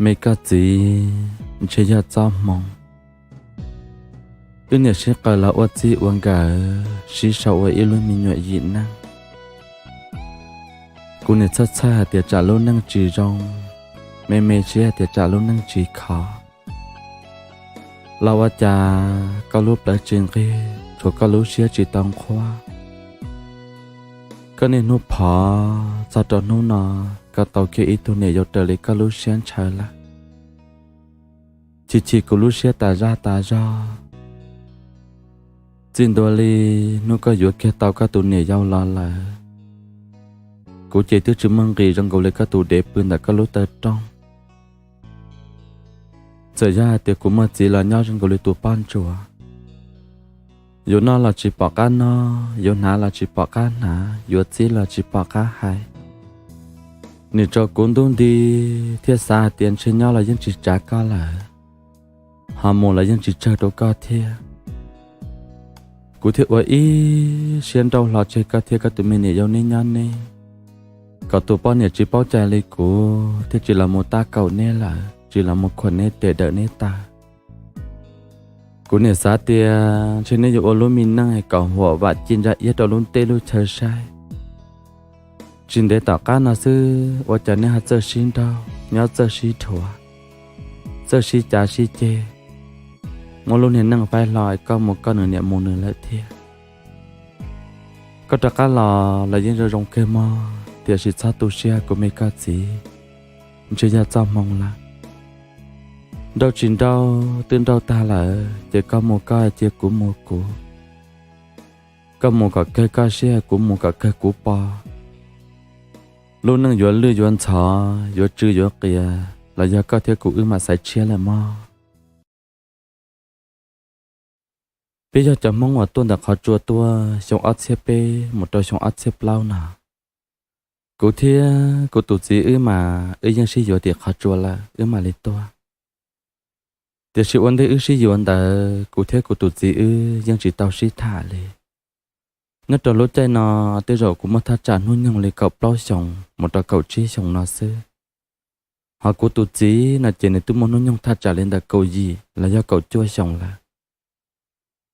Me koj txiv, ntshe yog txoj hmoo, wb niam sib qaws los ua txij ua nkawm sib sau ua ib lub me nyuam yim neej. Kuv niam txhawj txhawj hais tias tsam lub neej tsis zoo, me me siab hais tias tsam lub neej tsis khov, los ua cas koj lub plawv tsis nqig, tshuav koj lub siab tsis tau nqhuab. Koj niaj hnub phov txog rau hnub no, koj tau kiag ib tug niam yau raws li koj lub siab ntshaw lawm. Chim chim kuv lub siab tas zaj tas zog. Txij ntua li hnub koj yuav kiag tau koj tus niam yau los lawm, kuv ces twb tsis muaj nqis zoo nkaus li koj tus dev pw ntawm koj lub taw rooj. Txawm yog hais tias kuv muaj txiv los nyob zoo nkaus li tus poj ntsuam. Yuav noj los tsis pom qab noj, yuav hnav los tsis pom qab hnav, yuav txib los tsis pom qab hais. Nim tso kuv ntub nti thiaj xav hais tias ntshe nyob los yeej tsis tsav koj lawm, ho mus los yeej tsis tsawg rau koj thiab. Kuv thiaj ua ib siab nrauj hlo tseg koj thiab koj tus me niam yau neb nyob neb, kom tus poj niam tsis paub cai li kuv thiaj tsis los mus tab kaum neb lawm, tsis los mus khuam neb tes dawm neb taw. Kuv niam xav tias ntshe neb yuav ua lub me neej kom huam vam ci ntsa iab rau lub teb lub chaw saib. Tsis ntev tom qab no xwb ua cas neb ho txawj sib nraug, nyob txawj sib dhuav, txawj sib cav sib ceg, muab lub niag neej faib hlo, koj mus koj, nws niam mus nws lawm thiab. Koj rov qab los los yeej zoo zoo kawg mog, tiam sis txhob tu siab kuv me koj txiv, ntshe yog txoj hmoo lawm. Nrauj tsis nrauj twb nrauj tag lawm ces koj mus koj, cia kuv mus kuv. Koj mus kom kawg koj siab, kuv mus kom kawg kuv pov. Lub neej yuav lwj yuav ntxhov, yuav tsw yuav qias los yog koj thiab kuv wb mam xaiv tshiab lawm mog. Peb yog cov Hmoob uas tuaj ntawm qhov tsua tuaj xyoo ob txhiab peb mus rau xyoo ob txhiab plaub no. Kuv thiab kuv tus txiv wb mas wb yeej sib yuav tim qhov tsua lawm wb mam li tuaj. Tiam sis ua ntej wb sib yuav ntawd kuv thiab kuv tus txiv wb yeej tsis tau sib tham li. Nyob rau lub caij no tej zaum kuv muaj thaj tsam hnub nyoog li kaum plaub xyoos mus rau kaum tsib xyoos no xwb. Ho kuv tus txiv no ces nws twb muaj hnub nyoog thaj tsam li ntawm kaum yim los yog kaum cuaj xyoos lawm.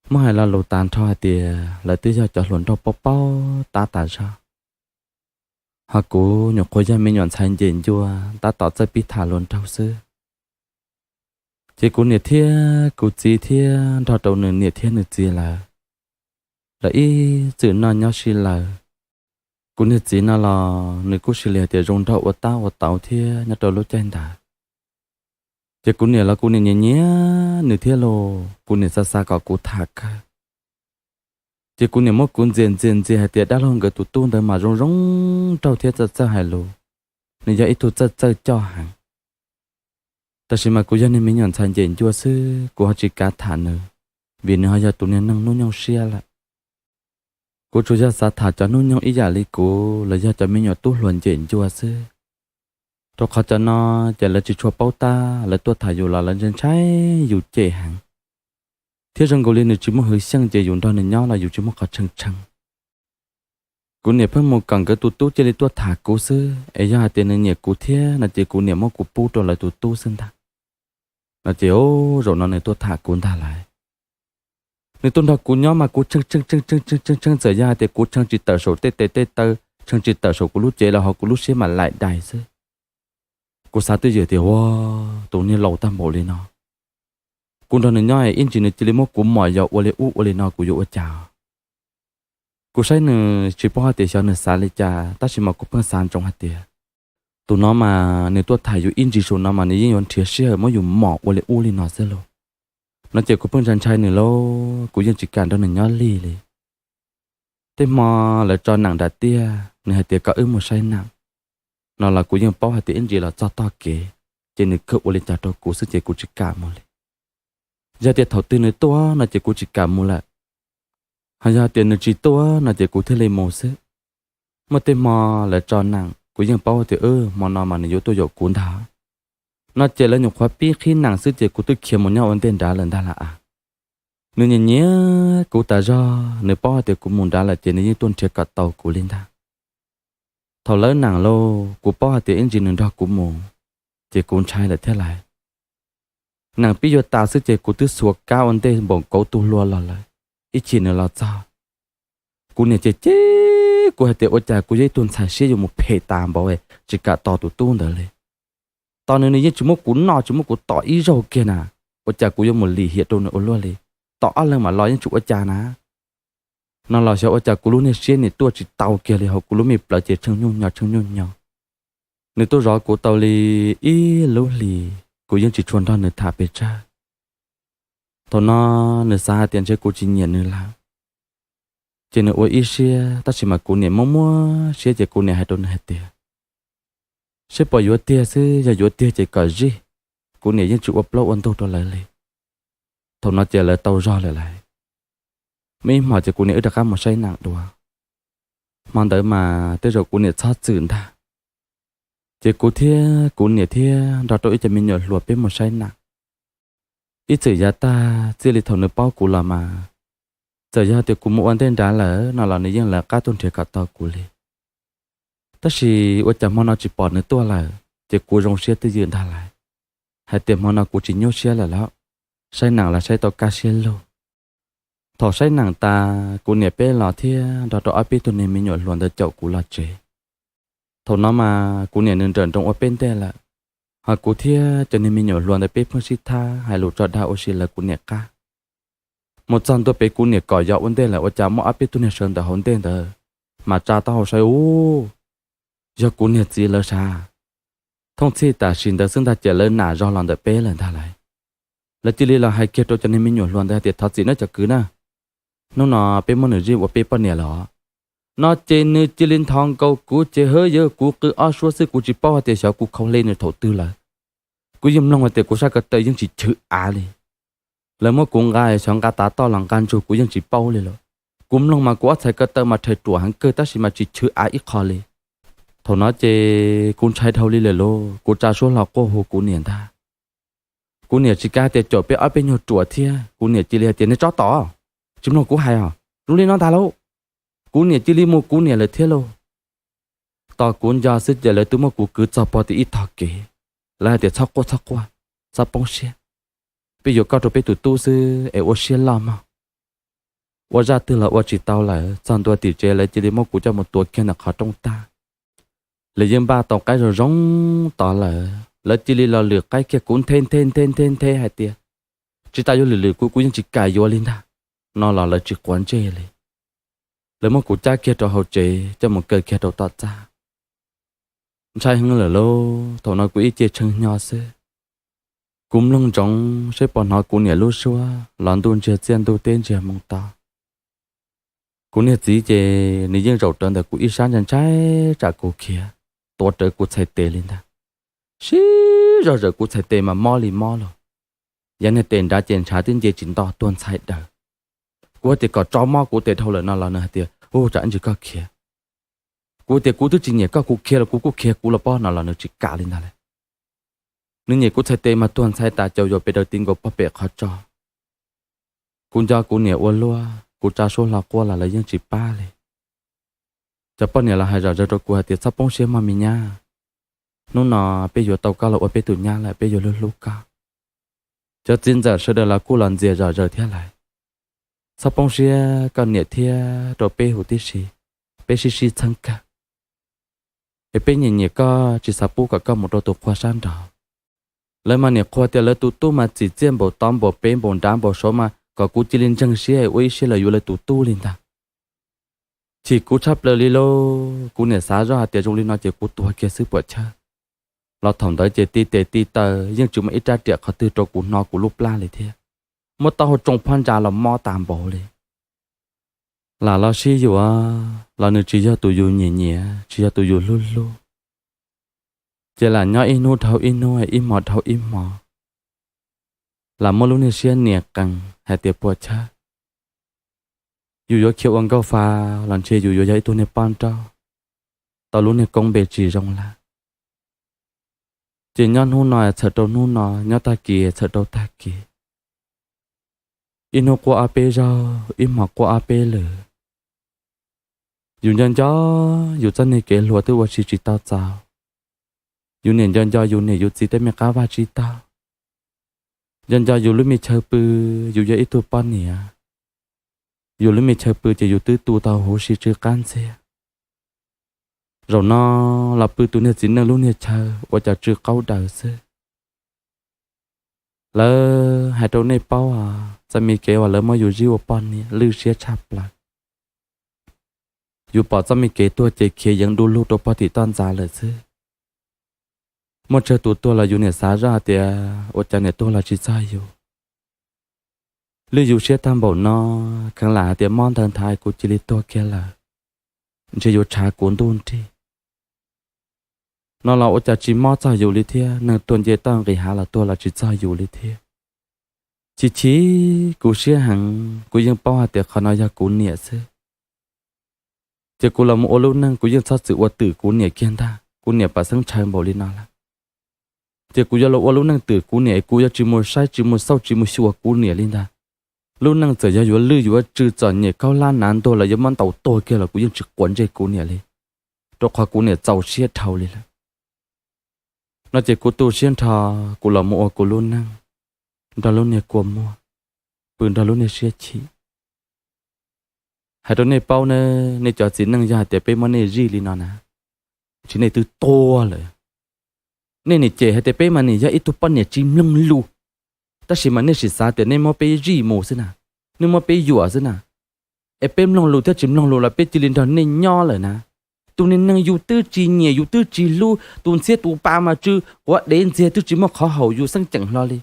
Muab hais lo lus tas nrho hais tias lawv twb yog cov hluas nraug paub paub tab tas zog. Ho kuv nyuam qhuav yog me nyuam ntxhais ncem ncua tab tom txawj pib tham hluas nraug xwb. Ces kuv niam thiab kuv txiv thiab nrog rau nws niam thiab nws txiv lawv, lawv ib txwm noj nyob si lawm. Kuv niag txiv no los nws kuj sis li hais tias zoo nraug ua tab ua tauv thiab nyob rau lub caij ntawd. Ces kuv niam los kuv niam nyiam nyiam nws thiab lauj, kuv niam xav xav kom kuv tham kawg. Ces kuv niam muab kuv ntxias ntxias ntxias hais tias dab laug nkawd tus tub ntawd mas zoo zoo nraug thiab txawj txawj hais lus, nws yog ib tug txawj txawj coj heev. Tab sis mas kuv yog niag me nyuam ntxhais ncem ncua xwb kuv ho tsis kav tham nws, vim nws ho yog tus niag neeg hnub nyoog siab lawm. Kuv tsuas yog xav tham cov hnub nyoog ib yam li kuv los yog cov me nyuam tub hluas ncem ncua xwb. Rau qhov cov no ces lawv tsis tshua paub tab, lawv tuaj tham yus los lawv ntshai ntshai yus cem heev, thiab zoo nkaus li nws tsis muaj hwv xyeej ces yus nrog nws nyob los yus tsis muaj qhov tshee tshee. Kuv niam pheej mus kom nkawd tus tub cia li tuaj tham kuv xwb, es yog hais tias nws nyiam kuv thiab no ces kuv niam muab kuv pub rau lawv tus tub xwb ntag. No ces zaum no nws tuaj tham kuv ntag lauj. Nws tuaj nrog kuv nyob mas kuv tshee tshee tshee tshee tshee tshee tshee, txawm yog hais tias kuv tshee tsis tawm saum tej tes tej taw, tshee tsis tawm saum kuv lub cev los ho kuv lub siab mas laim dais xwb. Kuv xav twj ywm tias ua, tus niag laus tag npaum li no, kuv nrog nws nyob ib ntsis nws cia li muab kuv mom yos ua li ub ua li no kuv yuav ua cas? Kuv saib nws tsis paub hais tias xyov nws xav li cas tab sis mas kuv pheej xav ntsoov hais tias tus no mas nws tuaj tham yus ib ntsis saum no mas nws yeej yuav nrhiav sij hawm muab yus mom ua li ub li no xwb lauj. No ces kuv pheej ntshai ntshai nws lauj, kuv yeej tsis kam nrog nws nyob lig li. Tej hmo lawv tso neem nram tiaj, nws hais tias kom wb mus saib neem no los kuv yeej paub hais tias ib ntsis los txog tog kev, ces nws kawg ua li cas rau kuv xwb ces kuv tsis kam mus li. Yog tias thaum twg nws tuaj no ces kuv tsis kam mus lawm, ho yog tias nws tsis tuaj no ces kuv thiaj li mus xwb. Muaj tej hmo lawv tso neem kuv yeej paub tias hmo no mas nws yuav tuaj yaum kuv ntag. No ces lawv nyuam qhuav pib qhib neem xwb ces kuv twb khiav mus nyob ua ntej nrad lawm ntag lauj. Nws nyiam nyiam kuv tas zog, nws paub hais tias kuv mus nrad lawm ces nws yeej tuaj nrhiav kom tau kuv li ntag. Thaum lawv neem lauj kuv paub hais tias ib ntsis nws nrog kuv mus, ces kuv ntshai lawm thiab lais. Nees pib yuav tas xwb ces kuv twb xuas kab ua ntej npaum kauv tu hlua los lawm, ib chim nws los txog. Kuv niam ces cem kuv hais tias ua cas kuv yog ib tug ntxhais siab yuav mus phem tas npaum tsis kam tos tus tub ntawd li. Tos nws nws yeej tsis muab kuv noj tsis muab kuv tom ib zaug kiag na, ua cas kuv yuav mus lim hiam rau nws ua luaj li, tom ob leeg mam los yeej tsis ua cas na. No los xyov ua cas kuv lub niag siab nim tuaj tsis tau kiag li, hauv kuv lub me plawv ces tsheej nyuj nyo tsheej nyuj nyo. Nws tuaj zov kuv tau li ib lub hlis, kuv yeej tsis tshua nrog nws tham pes tsawg. Thaum no nws xav hais tias ntshe kuv tsis nyiam nws lawm, ces nws ua ib siab, tab sis mas kuv niam muab muab siab ces kuv niam hais rau nws hais tias, seb puas yuav tiag xwb, yog yuav tiag ces kom zij. Kuv niam yeej tsis ua plaub ua ntug rau lawv li. Thaum no ces lawv tau zog lawm lais. Muaj ib hmos ces kuv niam wb rov qab mus saib nees dua. Hmo ntawd mas tej zaum kuv niam txhob txwm ntag, ces kuv thiab kuv niam thiab nrog rau ib co me nyuam hluas peb mus saib nees. Ib txwm yav tag txij li thaum nws paub kuv los mas, txawm yog tias kuv mus ua ntej nrad lawm no los nws yeej lawv qab tuaj nrhiav kom tau kuv li. Tab sis ua cas hmo no tsis pom nws tuaj lawm, ces kuv zoo siab twj ywm ntag lais, hais tias hmo no kuv tsis nyuaj siab lawm lauj, saib nees los saib tau kaj siab lug. Thaum saib nees tas, kuv niam peb los thiab nrog rau ob peb tug niag me nyuam hluas ntawd caum kuv los tsev. Thaum no mas kuv niam nws nrawm nroos ua peb ntej lawm, ho kuv thiab cov niag me nyuam hluas ntawd peb pheej sib thab hais lus tso dag ua si lawv kuv niam qab. Mus txog ntua pem kuv niam kom yos ua ntej lawm ua cas muaj ob peb tug niag sawv ntawm hauv ntej ntawd mas tsa taub hau saib ub, yog kuv niag txiv lawv sav. Thooj txhij tam sim ntawd xwb ntag ces lawv nam zog los ntawm peb lawm ntag lais. Lawv cia li los hais kiag rau cov niag me nyuam hluas ntawd hais tias thov txim nawb cov kwv na, hnub no peb muab nws zij ua peb poj niam lawm os. No ces nws cia li nthos nkaus kuv ces hwb yawg kuv qw ob suab xwb kuv tsis paub hais tias xyov kuv khau hle nws thaum twg lawm. Kuv yeej mloog hais tias kuv sab ko taw yeej tsis chwv av li. Lawv muab kuv nqa xyov nqa tav toj los nqa ntsug kuv yeej tsis paub li lawm. Kuv mloog mas kuv ob txhais ko taw mas rhais ruam heev kawg tab sis mas tsis chwv av ib qho li. Thaum no ces kuv ntshai dhau li lawm lauj, kuv tsa suab hlo quaj hu kuv niam ntag. Kuv niam tsis kam hais tias caum peb ob peb nyuag ruam thiab, kuv niam cia li hais tias nej tsob tom, tsis mloog kuv hais os, zoo li no ntag lauj. Kuv niam cia li mus kuv niam lawm thiab lauj. Tos kuv nco xwb ces lawv twb muab kuv kwv txog pog tim ib tog kev. Lawv hais tias txhob quaj txhob quaj, txhob poob siab, peb yuav koj rau peb tus tub xwb es ua siab loj mog. Ua zaj twg los ua tsis tau lawm, txog ntua tim tsev lawv cia li muab kuv coj mus tuav kiag ntawm qhov rooj tag. Lawv yeej npaj tau qaib zoo zoo tod lawm, lawv cia li los lwm qaib kiag kuv nthe nthe nthe nthe nthe hais tias tsis tas yuav lwm lwm kuv kuv yeej tsis kam yuav li ntag. No los lawv tsis quav ntsej li. Lawv muab kuv cab kiag rau hauv tsev coj mus kaw kiag rau tom txaj. Ntshai heev lawm lauj, thaum no kuv ib ce tshee hnyo xwb. Kuv mloog ntsoov saib puas hnov kuv niam lub suab los ntuj ntsiag txiaj ntuj teb ntsiag moo to. Kuv niag txiv ces nws yeej zaum rawv ntawm kuv ib sab ntshai ntshai tsam kuv khiav, tuav rawv kuv txhais tes li ntag. Sib zog zawm kuv txhais tes mas mob li mob lauj. Yav niag tes nrad ces ntshav twb nce tsis nto tuag ntxhais daws. Kuv hais tias kom tso mob kuv tes dhau lawm no los nws hais tias ub tsam ib ntsis koj khiav. Kuv tias kuv twb tsis nyiam koj, kuv khiav los kuv kuj khiav kuv los pob no los nws tsis kam li ntag lauj. Nws nyiam kuv txhais tes mas tuag ntxhais tas caum yuam pes daws ti nkaus pob pem qhov tso. Kuv nco kuv niam ua luaj, kuv tsa suab hlo quaj los lawv yeej tsis pab li. Cov poj niam los hais zom zaws rau kuv hais tias txhob poob siab mog me nyab, hnub no peb yuav tau koj los ua peb tus nyab lawm, peb yuav hlub hlub koj. Cov txiv ntxawm sawv daws los kuj los ntxias zom zaws thiab lawm. Txhob poob siab, koj niam thiab rau peb huv tib si, peb sib sib txheeb kawg. Es peb nyiam nyiam koj tsis xav pub kom koj mus rau tus qhua sab nraud. Lawv mas niam qhua tias lawv tus tub mas txim txiaj npaum tod npaum pem npaum nrad npaum saud mas kom kuv cia li ntseeg siab es ua ib siab los yuav lawv tus tub li ntag. Chim kuv tshaj plaws li lauj, kuv niam xav zoj hais tias zoo li no ces kuv tuag kiag xwb puam chawj. Los thaum ntawd ces ti tes ti taw yeej tsis muaj ib rab riam qhov twg rau kuv hno kuv lub plab li thiab. Muab taub hau tsoo phab ntsa los mob tas npaum li. Lam los sib yuav los nws tsis yog tus yus nyiam nyiam, tsis yog tus yus hlub hlub, ces lam nyob ib hnub dhau ib hnub, ib hmo dhau ib hmo. Lam muaj lub niag siab nias qees hais tias puam chawj, yus yuav khiav ua nkauj fa los ntshe yus yuav yog ib tug niag poj nrauj, tau lub niag koob npe tsis zoo lawm. Ces nyob hnub no txhawm rau hnub no, nyob tag kis txhawm rau tag kis. Ib hnub quaj ob peb zaug, ib hmo quaj ob peb lwm. Yus nco nco yus txoj niag kev hluas twb ua si tsis tau txaus. Yus niam nco nco yus niam yus txiv tej me qab vaj tsib taug, nco nco yus lub me chaw pw, yus yog ib tug poj niam, yus lub me chaw pw ces yus twb tu tau huv si tsw qab ntxiag. Zaum no los pw tus niag txiv neej lub niag chaw ua cas tsw qaub daws xwb. Lawv hais rau nej paub, txoj me kev uas lawv muab yus zij ua poj niam lwj siab tshaj plaws. Yus pom txoj me kev tuag ces khiav yeev du lug rau pog tim toj ntxas lawm xwb. Muaj tsawg tus tuag los yus niam xav zoj hais tias ua cas niam tuag los tsis txog yus. Lwj yus siab tag npaum no, kheev lam hais tias mob ntawd nthav kuv cia li tuag kiag lawm, ntshe yuav tshav kuv ntuj nrig. No los ua cas tsis mob txog yus li thiab, neeg tuag nce toj nqis hav los tuag los tsis txog yus li thiab. Chim chim kuv siab heev, kuv yeej paub hais tias qhov no yog kuv niam xwb. Ces kuv los mus ua lub neej kuv yeej txhob txwm ua twm kuv niam kiag ntag, kuv niam pam xeeb ntshaw npaum li no lawm. Ces kuv yuav los ua lub neej twm kuv niam, kuv yuav tsis mus saib tsis mus xauj tsis mus xyuas kuv niam li ntag. Lub neej txawm yog yuav lwj yuav tsw txom nyem khaub hlab hnav ntuag los yuav muab ntaus tuag kiag los kuv yeej tsis quav ntsej kuv niam li, rau qhov kuv niam txaus siab dhau li lawm. No ces kuv tu siab nrho, kuv los mus ua kuv lub neej, nrog lub niag kua muag, pw nrog lub niag siab chim. Hais rau nej paub ne, nej cov txiv neej yog hais tias peb muab nej zij li no na, tsis nej twb tuag lawm. Nej nim cem hais tias peb mas nim yog ib tug poj niam tsis mloog lus, tab sis mas nej sim xav tias nej muab peb zij mus xwb na, nej muab peb yuam xwb na. Es peb mloog lus thiab tsis mloog lus los peb cia li nrog nej nyob lawm na. Tus niag neeg yus twb tsis nyiam yus twb tsis hlub, tus ntxhiab tus pa mas tsw quav dev ntxiag twb tsis muaj qhov haum yus xeeb ceem hlo li.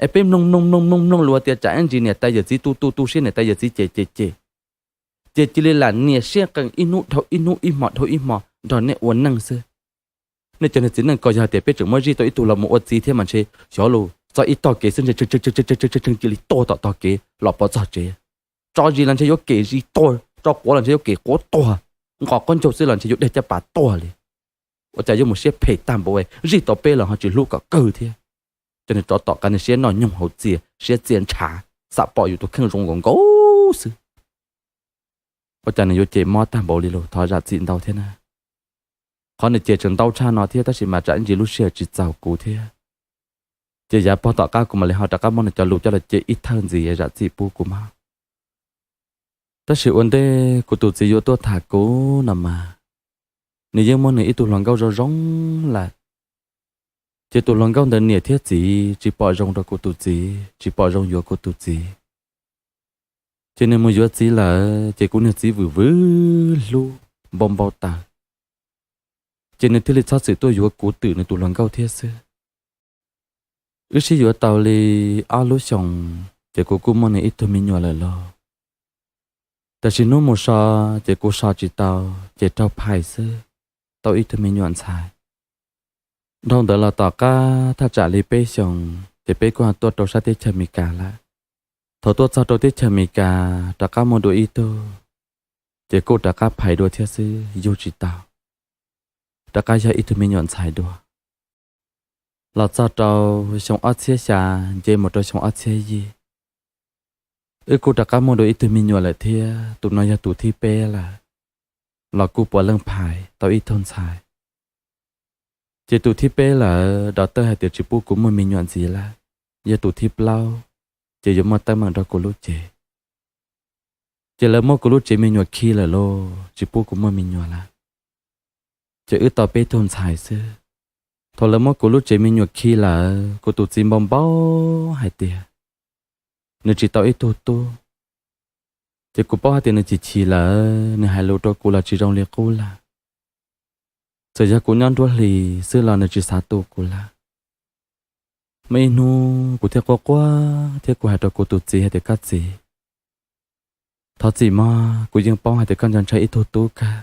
Es peb mloog mloog mloog mloog mloog lus tias tsam ib ntsis niam tais yawm txiv tu tu tu siab niam tais yawm txiv cem cem cem, ces cia li lam niam siab qees ib hnub dhau ib hnub ib hmo dhau ib hmo nrog nej ua neej xwb. Nej cov niag txiv neej ko yog tias peb tseem muab zij tau ib tug los mus ua txiv thiab mas ntshe xyov los txog ib tog kev xwb ntshe tshee tshee cia li tuag tom tog kev los pov txog tsev. Tso zis los ntshe yuav kem zis tuag, tso quav los ntshe yuav kem quav tuag, nqos qaub ncaug xwb los ntshe yuav deg caj pas tuag li. Ua cas yuav mus siab phem tag npaum, zij tau peb los ho tsis hlub kom kawg thiab. Cov niag tsov tom qab niag siab noj nyoog hauv txias, siab txias ntshav, xam pom yus tus kheej zoo nkaus nkaus xwb. Ua cas nws yuav cem mob tag npaum li los thov zam txim ntau thiab na. Qhov nws cem tseem ntau tshaj no thiab tab sis mas tsam ib ntsis lub sij hawm tsis txaus kuv thiab. Ces yav pog tom qab kuv mam li ho rov qab muab nws cov lus coj los cem ib thawj ntxiv zam txim pub kuv mog. Tab sis ua ntej kuv tus txiv yuav tuaj tham kuv no mas, nws yeej muaj nws ib tug hluas nkauj zoo zoo lawm. Ces tus hluas nkauj ntawd niam thiab txiv tsis pom zoo rau kuv tus txiv, tsis pom zoo yuav kuv tus txiv. Ces nws mus yuav txiv lawm ces kuv niag txiv vwm vwm hlub npau npau taws, ces nws thiaj li txhob txwm tuaj yuav kuv twm nws tus hluas nkauj thiab xwb. Wb sib yuav tau li ob lub xyoos ces kuv kuj muaj nws ib tug me nyuam lawm lauj. Tab sis hnub mus so ces kuv so tsis tau, ces raug phais xwb, tau ib tug me nyuam ntxhais. Dhau ntawd los tom qab thaj tsam li peb xyoos ces peb kuj ho tuaj rau sab teb chaws Amelikas lawm. Thaum tuaj txog rau teb chaws Amelikas rov qab muaj dua ib tug, ces kuj rov qab phais dua thiab xwb, yug tsis tau, rov qab yog ib tug me nyuam ntxhais dua. Los txog rau xyoo ob txhiab xya nce mus rau xyoo ob txhiab yim, wb kuj rov qab muaj dua ib tug me nyuam lawm thiab, tus no yog tus thib peb lawm, los kuj puav leej phais tau ib tug ntxhais. Ces tus thib peb lawm, doctor hais tias tsis pub kuv muaj me nyuam ntxiv lawm, yog tus thib plaub, ces yuav muaj teeb meem rau kuv lub cev. Ces lawv muab kuv lub tsev me nyuam khi lawm lauj, tsis pub kuv muaj me nyuam lawm. Ces wb tau peb tug ntxhais xwb. Thaum lawv muab kuv lub tsev me nyuam khi lawm, kuv tus txiv npau npau hais tias nws tsis tau ib tug tub. Ces kuv paub hais tias nws chim chim lawm, nws hais lus rau kuv los tsis zoo li qub lawm. Txawm yog kuv nyob nruab hlis xwb los nws tsis xav tu kuv lawm. Muaj ib hnub kuv thiaj quaj quaj thiab kuv hais rau kuv tus txiv hais tias, koj txiv, thov txim mog, kuv yeej paub hais tias koj nco ntshaw ib tug tub kawg.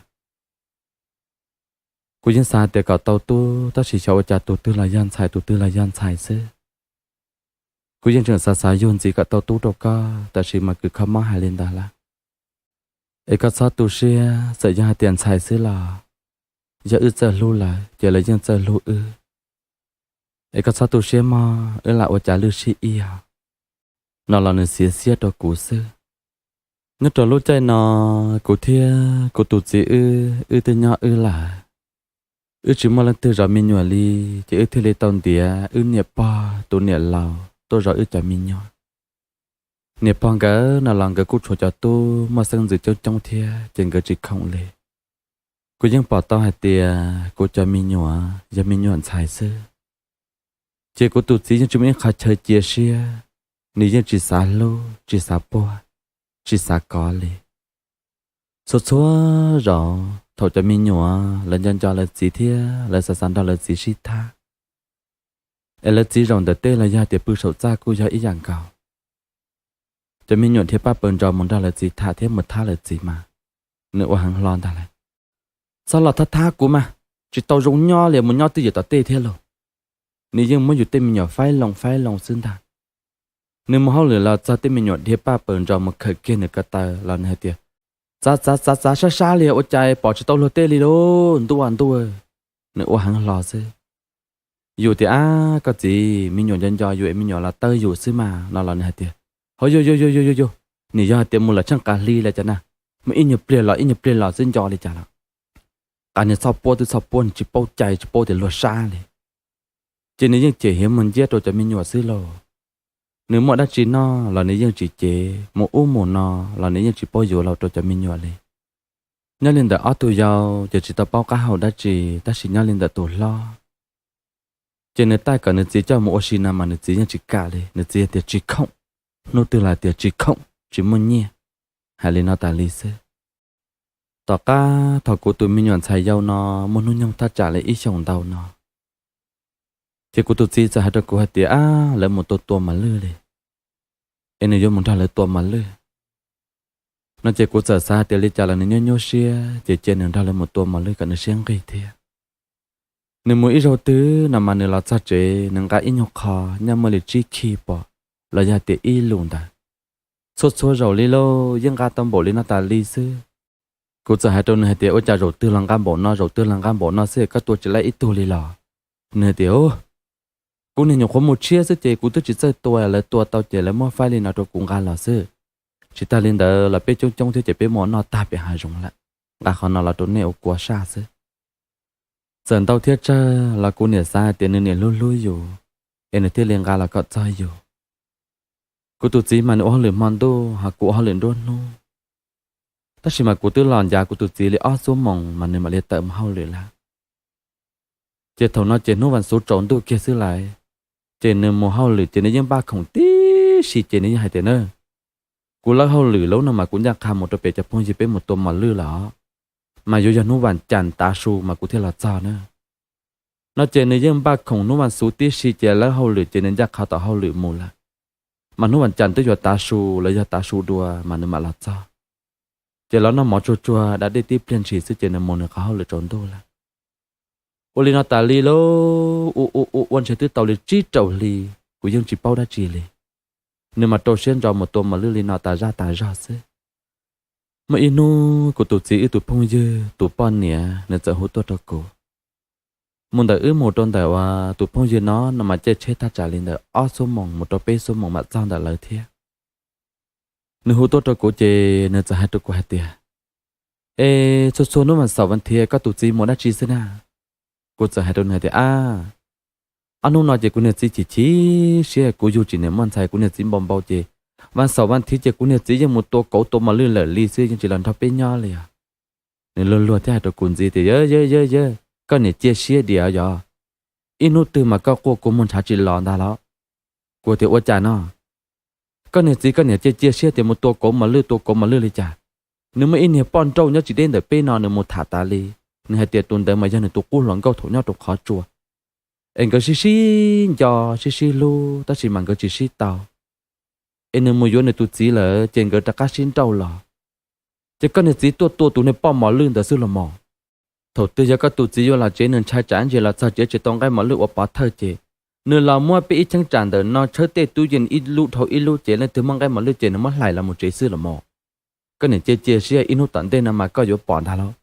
Kuv yeej xav hais tias kom tau tub, tab sis xyov ua cas tus twg los yog ntxhais, tus twg los yog ntxhais xwb. Kuv yeej tseem xav xav yug ntxiv kom tau tub rau koj, tab sis mas kws kho mob hais li ntawd lawm. Es koj txhob tu siab, txawm yog hais tias ntxhais xwb los yog wb txawj hlub lawv ces lawv yeej txawj hlub wb. Es koj txhob tu siab mog, wb lam ua cas lwj sib ib yog. No los nws xiav xiab rau kuv xwb. Nyob rau lub caij no, kuv thiab kuv tus txiv wb, wb twb nyob wb lawm. Wb tsis muaj leej twg zov me nyuam li, ces wb thiaj li tau ntiav wb niam pog tus niam laus tuaj zov wb cov me nyuam. Niam pog nkawd no los nkawd kuj tshuav cov tub muaj xeeb ntxwv coob coob thiab ces nkawd tsis khoom li. Kuv yeej pom tau hais tias kuv cov me nyuam yog me nyuam ntxhais xwb, ces kuv tus txiv yeej tsis muaj ib qho chaw cia siab, nws yeej tsis xav hlub, tsis xav puag, tsis xav kov li. Txhua txhua zaus thaum cov me nyuam lawv nco nco lawv txiv thiab lawv xav xav nrog lawv txiv sib tham, es lawv txiv zaum ntawm tej los yog tias pw saum txaj kuj yog ib yam nkaus. Cov me nyuam dhia paj paws ntsos mus nrog lawv txiv tham thiab mus thab lawv txiv mas nws ua heev hlo ntag lawm. Txhob los thab thab kuv mas, tsis tau zoo nyob li, mus nyob twj ywm tom tej thiab lauj. Nws yeej muab yus tej me nyuam faib loo faib loo xwb ntag. Nws mus hauj lwm los txog tej me nyuam dhia paj paws ntsos mus khawm kiag nws ko taw los nws hais tias, txav txav txav txav sab sab li, ua cas pom tsis tau luag tej li lauj, ntuj ntuj. Nws ua heev hlo xwb. Yus tias, ab koj txiv, me nyuam nco nco yus es me nyuam los tawb yus xwb mas no los nws hais tias, hov yus yus yus yus yus, nws yog hais tias mus lawm tsheej qas hli li cas na, mus ib nyuag pliag los ib nyuag pliag los xwb nco li cas los. Qas niag txhoj puab twb txhoj puab, nws tsis paub cai tsis paub tias luag sab li. Ces nws yeej cem hiav muag nciab rau cov me nyuam xwb lauj. Nws muaj dab tsi noj los nws yeej tsis cev, mus ub mus no los nws yeej tsis paub yuav los rau cov me nyuam li. Nyob li ntawm ob tug yau ces tsis tau paub qab hau dab tsi, tab sis nyob li ntawm tus hlob ces nws taij kom nws txiv coj mus ua si no mas nws txiv yeej tsis kam li, nws txiv tias tsis khoom, hnub twg los tias tsis khoom tsis muaj nyiaj, hais li no tas li xwb. Tom qab thaum kuv tus me nyuam ntxhais yau no muaj hnub nyoog thaj tsam li ib xyoos ntau no, ces kuv tus txiv txawm hais rau kuv hais tias, ab, lawv mus tua tua mos lwj li, es nws yuav mus nrog lawv tua mos lwj no ces kuv txawm xav hais tias li cas los nws nyuaj nyuaj siab ces cia nws nrog lawv mus tua mos lwj kom nws siab nqig thiab. Nws mus ib zaug twg no mas nws los txog tsev nws nqa ib nyuag qho nyob muaj li tsib khij pom los yog tias ib lus ntawd. Txhua txhua zaus li lauj, yeej nqa tau npaum li no tas li xwb. Kuv txawm hais rau nws hais tias, ua cas zaum twg los nqa npaum no, zaum twg los nqa npaum no xwb, koj tua tsis laib ib tug li los? Nws hais tias, kuv niag nyuam qhuav mus tshiab xwb ces kuv twb tsis txawj tua, lawv tua tau ces lawv muab faib li no rau kuv nqa los xwb. Tsis tag li ntawd los peb coob coob thiab ces peb muab noj tag pem hav zoov lawm. Nqa qhov no los rau nej ua kua saj xwb. Txawm ntau thiab tsawg los kuv niam xav hais tias nws niam hlub hlub yus, es nws thiaj li nqa los kom txog yus. Kuv tus txiv mas nws ua hauj lwm hmo ntuj ho kuv ua hauj lwm nruab hnub, tab sis mas kuv twb los ncav kuv tus txiv li ob xuab moos mas nws mam li tawm mus hauj lwm lawm. Ces thaum no ces hnub vas xuv tsaus ntuj kiag xwb lawm, ces nws mus hauj lwm ces nws yeej npaj khoom tib si ces nws yeej hais tias na, kuv lawb hauj lwm lawm no mas kuv ncaj qha mus rau pem cov phooj ywg peb mus tua mos lwj lawm os, mas yuav yog hnub vas cas tav su mas kuv thiaj los txog na. No ces nws yeej npaj khoom hnub vas xuv tib si ces lawb hauj lwm ces nws ncaj qha tom hauj lwm mus lawm, mas hnub vas cas twb yuav tav su los yog tav su dua mas nws mam los txog. Ces los noj mov tsuag tsuag da dej tib pliag ntshis xwb ces nws mus nws qhov hauj lwm tsaus ntuj lawm. Ua li no tas li lauj, ua ua ua ua ntshe twb tau li tsib rau hli, kuv yeej tsis paub dab tsi li. Nws mas rau siab ntso mus tua mos lwj li no tas zaj tas zog xwb. Muaj ib hnub kuv tus txiv wb tus phooj ywg tus poj niam nws txawm hu tuaj rau kuv. Mus ntawm wb mus rau ntawm uas tus phooj ywg no no mas caij tsheb thaj tsam li ntawm ob xuab moos mus rau peb xuab moos mam txog ntawm lawv thiab. Nws hu tuaj rau kuv ces nws txawm hais rau kuv hais tias, es txhua txhua hnub vas xaum vas thiv koj tus txiv mus dab tsi xwb na? Kuv txawm hais rau nws hais tias, ab, ob hnub no ces kuv niag txiv chim chim siab, kuv yug tsis niam muaj ntxhais, kuv niag txiv npau npau ces vas xaum vas thiv ces kuv niag txiv yeej mus tua kauv tua mos lwj lawm li xwb, yeej tsis los nrog peb nyob li os. Nws luag luag thiab hais rau kuv ntxiv tias, yawg yawg yawg yawg, koj niam cia siab diam yog, ib hnub twg mas koj quaj kua muag ntshav tsis los ntag los. Kuv tias, ua cas no? Koj niag txiv koj niam cia cia siab tias mus tua kauv mos lwj tua kauv mos lwj li cas? Nws muaj ib niag poj nrauj nyob tsis deb ntawm peb no nws mus tham tas li, nws hais tias tus ntawd mas yog nws tus qub hluas nkauj thaum nyob rau qhov tsua, es nkawd sib sib nco sib sib hlub tab sis mas nkawd tsis sib tau, es nws mus yuav nws tus txiv lawm ces nkawd rov qab sib nrauj los. Ces koj niag txiv tuaj tua tus niag poj mos lwj ntawd xwb los mos. Thaum twg yog koj tus txiv yuav los tsev nws ntshai tsam ntsis los txog tsev tsis tau nqaij mos lwj ua pov thawj ces nws los muab peb ib cheeb tsam ntawm no tshawb tej tub yees ib lub dhau ib lub ces leej twg muaj nqaij mos lwj ces nws muab hlais los mus tsev xwb los mos. Koj niam cia cia siab, ib hnub tom ntej no mas koj yuav pom ntag lauj.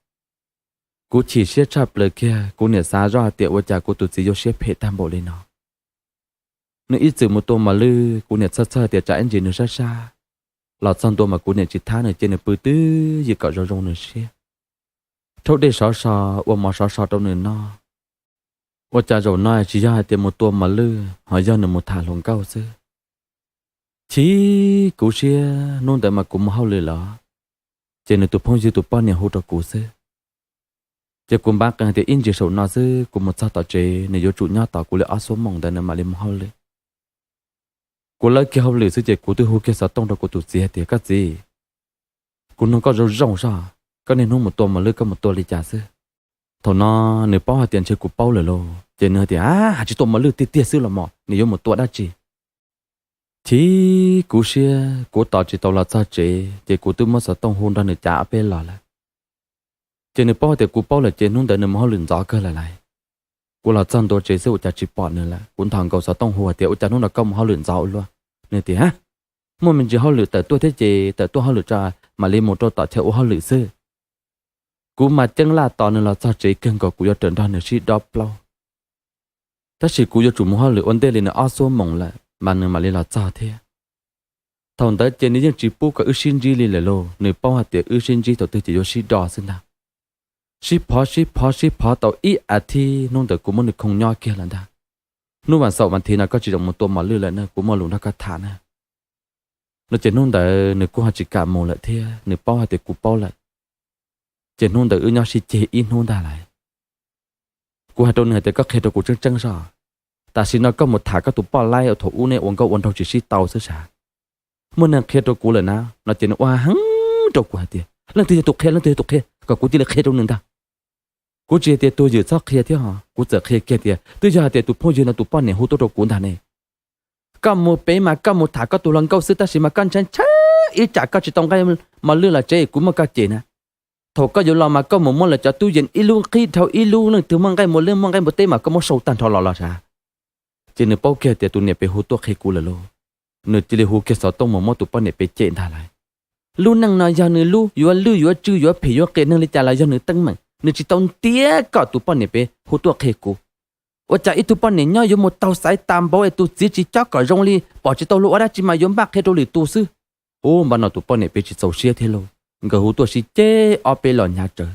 Kuv chim siab tshaj plaws kiag, kuv niam xav zoj hais tias ua cas kuv tus txiv yuav siab phem tag npaum li no. Nws ib txwm mus tua mos lwj, kuv niam txhawj txhawj tias tsam ib ntsis nws sab sab, los txog ntua mas kuv niam tsis thab nws, cia nws pw twj ywm kom zoo zoo nws siab. Rhaub dej sov so, ua mov sov so rau nws noj, Ua cas zaum no tsis yog hais tias mus tua mos lwj ho yog nws mus tham hluas nkauj xwb. Chim kuv siab, hnub ntawd mas kuv mus hauj lwm lawm, ces nws tus phooj ywg tus poj niam hu rau kuv xwb. Ces kuv npaj qee tias ib ntsis saum no xwb kuv mus txog tom tsev nws yuav tsum nyob tos kuv li ob xuab moos ntawd nws mam li mus hauj lwm. Kuv lawb kiag hauj lwm xwb ces kuv twb hu kiag xov tooj rau kuv tus txiv hais tias, koj txiv, kuv nug koj zoo zoo soj, koj niaj hnub mus tua mos lwj koj mus tua li cas xwb? Thaum no nws paub hais tias ntshe kuv paub lawm lauj, ces nws hais tias, a, tsis tua mos lwj tiag tiag xwb los mas nws yuav mus tua dab tsi? Chim kuv siab, kuv tos tsis tau los txog tsev ces kuv twb muab xov tooj hu nrog nws cav ob peb los lawm. Ces nws paub hais tias kuv paub lawm ces hnub ntawd nws mus hauj lwm ntxov kawg lawm lauj. Kuv los txog ntua tsev xwb ua cas tsis pom nws lawm, kuv nthos nkaus xov tooj hu hais tias, ua cas hnub no koj mus hauj lwm ntxov ua luaj? Nws tias, muaj me ntsis hauj lwm tawm tuaj thiab ces tawm tuaj hauj lwm tso, mam li mus rau tom chaw ua hauj lwm xwb. Kuv mas ceeb laj tos nws los txog tsev kawg nkaus kuv yuav rawm nrog nws sib dob plaub. Tab sis kuv yuav tsum mus hauj lwm ua ntej li nws ob xuab moos lawm mas nws mam li los txog thiab. Thaum ntawd ces nws yeej tsis pub kom wb sib ntsib li lawm lauj, nws paub hais tias wb sib ntsib thaum twg ces yuav sib do xwb ntag. Sib phov sib phov sib phov tau ib as thiv, hnub ntawd kuv muab nws khoo nyob kiag lawm ntag. Hnub vas xaum vas thiv no koj tsis txhob mus tua mos lwj lawm na, kuv muaj lus nrog koj tham na. No ces hnub ntawd nws kuj ho tsis kam mus lawm thiab, nws paub hais tias kuv paub lawm. Ces hnub ntawd wb nyob sib ceg ib hnub ntag lauj. Kuv hais rau nws hais tias, koj qhia rau kuv tseeb tseeb soj, tam sim no koj mus tham koj tus poj laib uas thaum ub nej ua nkauj ua nraug tsis sib tau xwb sav, muaj neeg qhia rau kuv lawm na? No ces nws ua heev rau kuv hais tias, leej twg yog tus qhia, leej twg yog tus qhia, kom kuv cia li qhia rau nws ntag. Kuv tsis hais tias tuag ywm txhob qhia thiab ho, kuv txawm qhia kiag tias twb yog hais tias tus phooj ywg no tus poj niam hu tuaj rau kuv ntag ne. Koj mus pem mas koj mus tham koj tus hluas nkauj xwb tab sis mas koj ntshai ntshai ib tsam koj tsis tau nqaij mos lwj los tsev kuv muab koj cem na. Thaum koj yuav los mas koj mus muab lawv cov tub yees ib lub qhib dhau ib lub, leej twg muaj nqaij mos lwj muaj nqaij npua teb mas koj muab sau tag nrho los los sav. Ces nws paub kiag tias tus niam pem hu tuaj qhia kuv lawm lauj, nws cia li hu kiag xov tooj mus muab tus poj niam pem cem ntag lauj. Lub neej no yog nws lub, yuav lwj yuav tswj yuav phem yuav qias neeg li cas los yog nws teeb meem, nws tsis tau ntiav kom tus poj niam pem hu tuaj qhia kuv. Ua cas ib tug poj niam nyob yuav mus taug xaiv tas npaum es tus txiv tsis cob kom zoo li, pom tsis tau luag ua dab tsi mas yuav npaj qhia rau lwm tus xwb. Ub, npaj no tus poj niam pem tsis txaus siab thiab lauj, nkawd hu tuaj sib ceg ob peb los hnyav tsawv.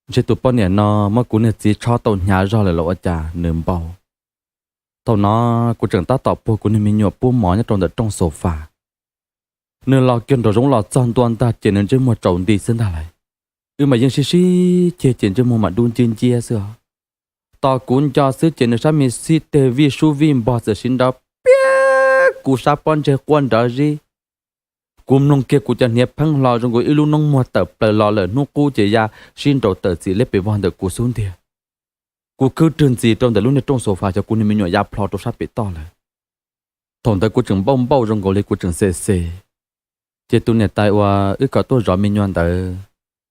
Ntshe tus poj niam no muab kuv niag txiv tshob tau hnyav zog lawm los ua cas nws npau. Thaum no kuv tseem tab tom puag kuv niag me nyuam pub mov nyob rau ntawm rooj xo fas. Nws los kiag nraum zoov los txog ntua ntag ces nws ntsej muag tsaus nti xwb ntag lauj. Wb mas yeej sib sib ceg ces ntsej muag mas dub nciab nciab xwb os. Tos kuv nco xwb ces nws sab me xib teg vij sub vij npog txawm siv nrov piab kuv sab pob ntseg quaj nrov zib. Kuv mloog kiag kuv cov hniav pheeb hlo zoo nkaus ib lub noob muag tawm plaws los lawm, hnub qub ces ya sib nraus tawm txim liab pes vog ntawm kuv xub ntiag. Kuv khwb rwg ntxiv rau ntawm lub niag rooj xo fas, xyov kuv niag me nyuam ya plho rau sab pem toj lawm. Thaum ntawd kuv tseem npauj npauj zoo nkaus li kuv tseem xem xem. Ces tus niam tais uas wb kom tuaj zov me nyuam ntawd,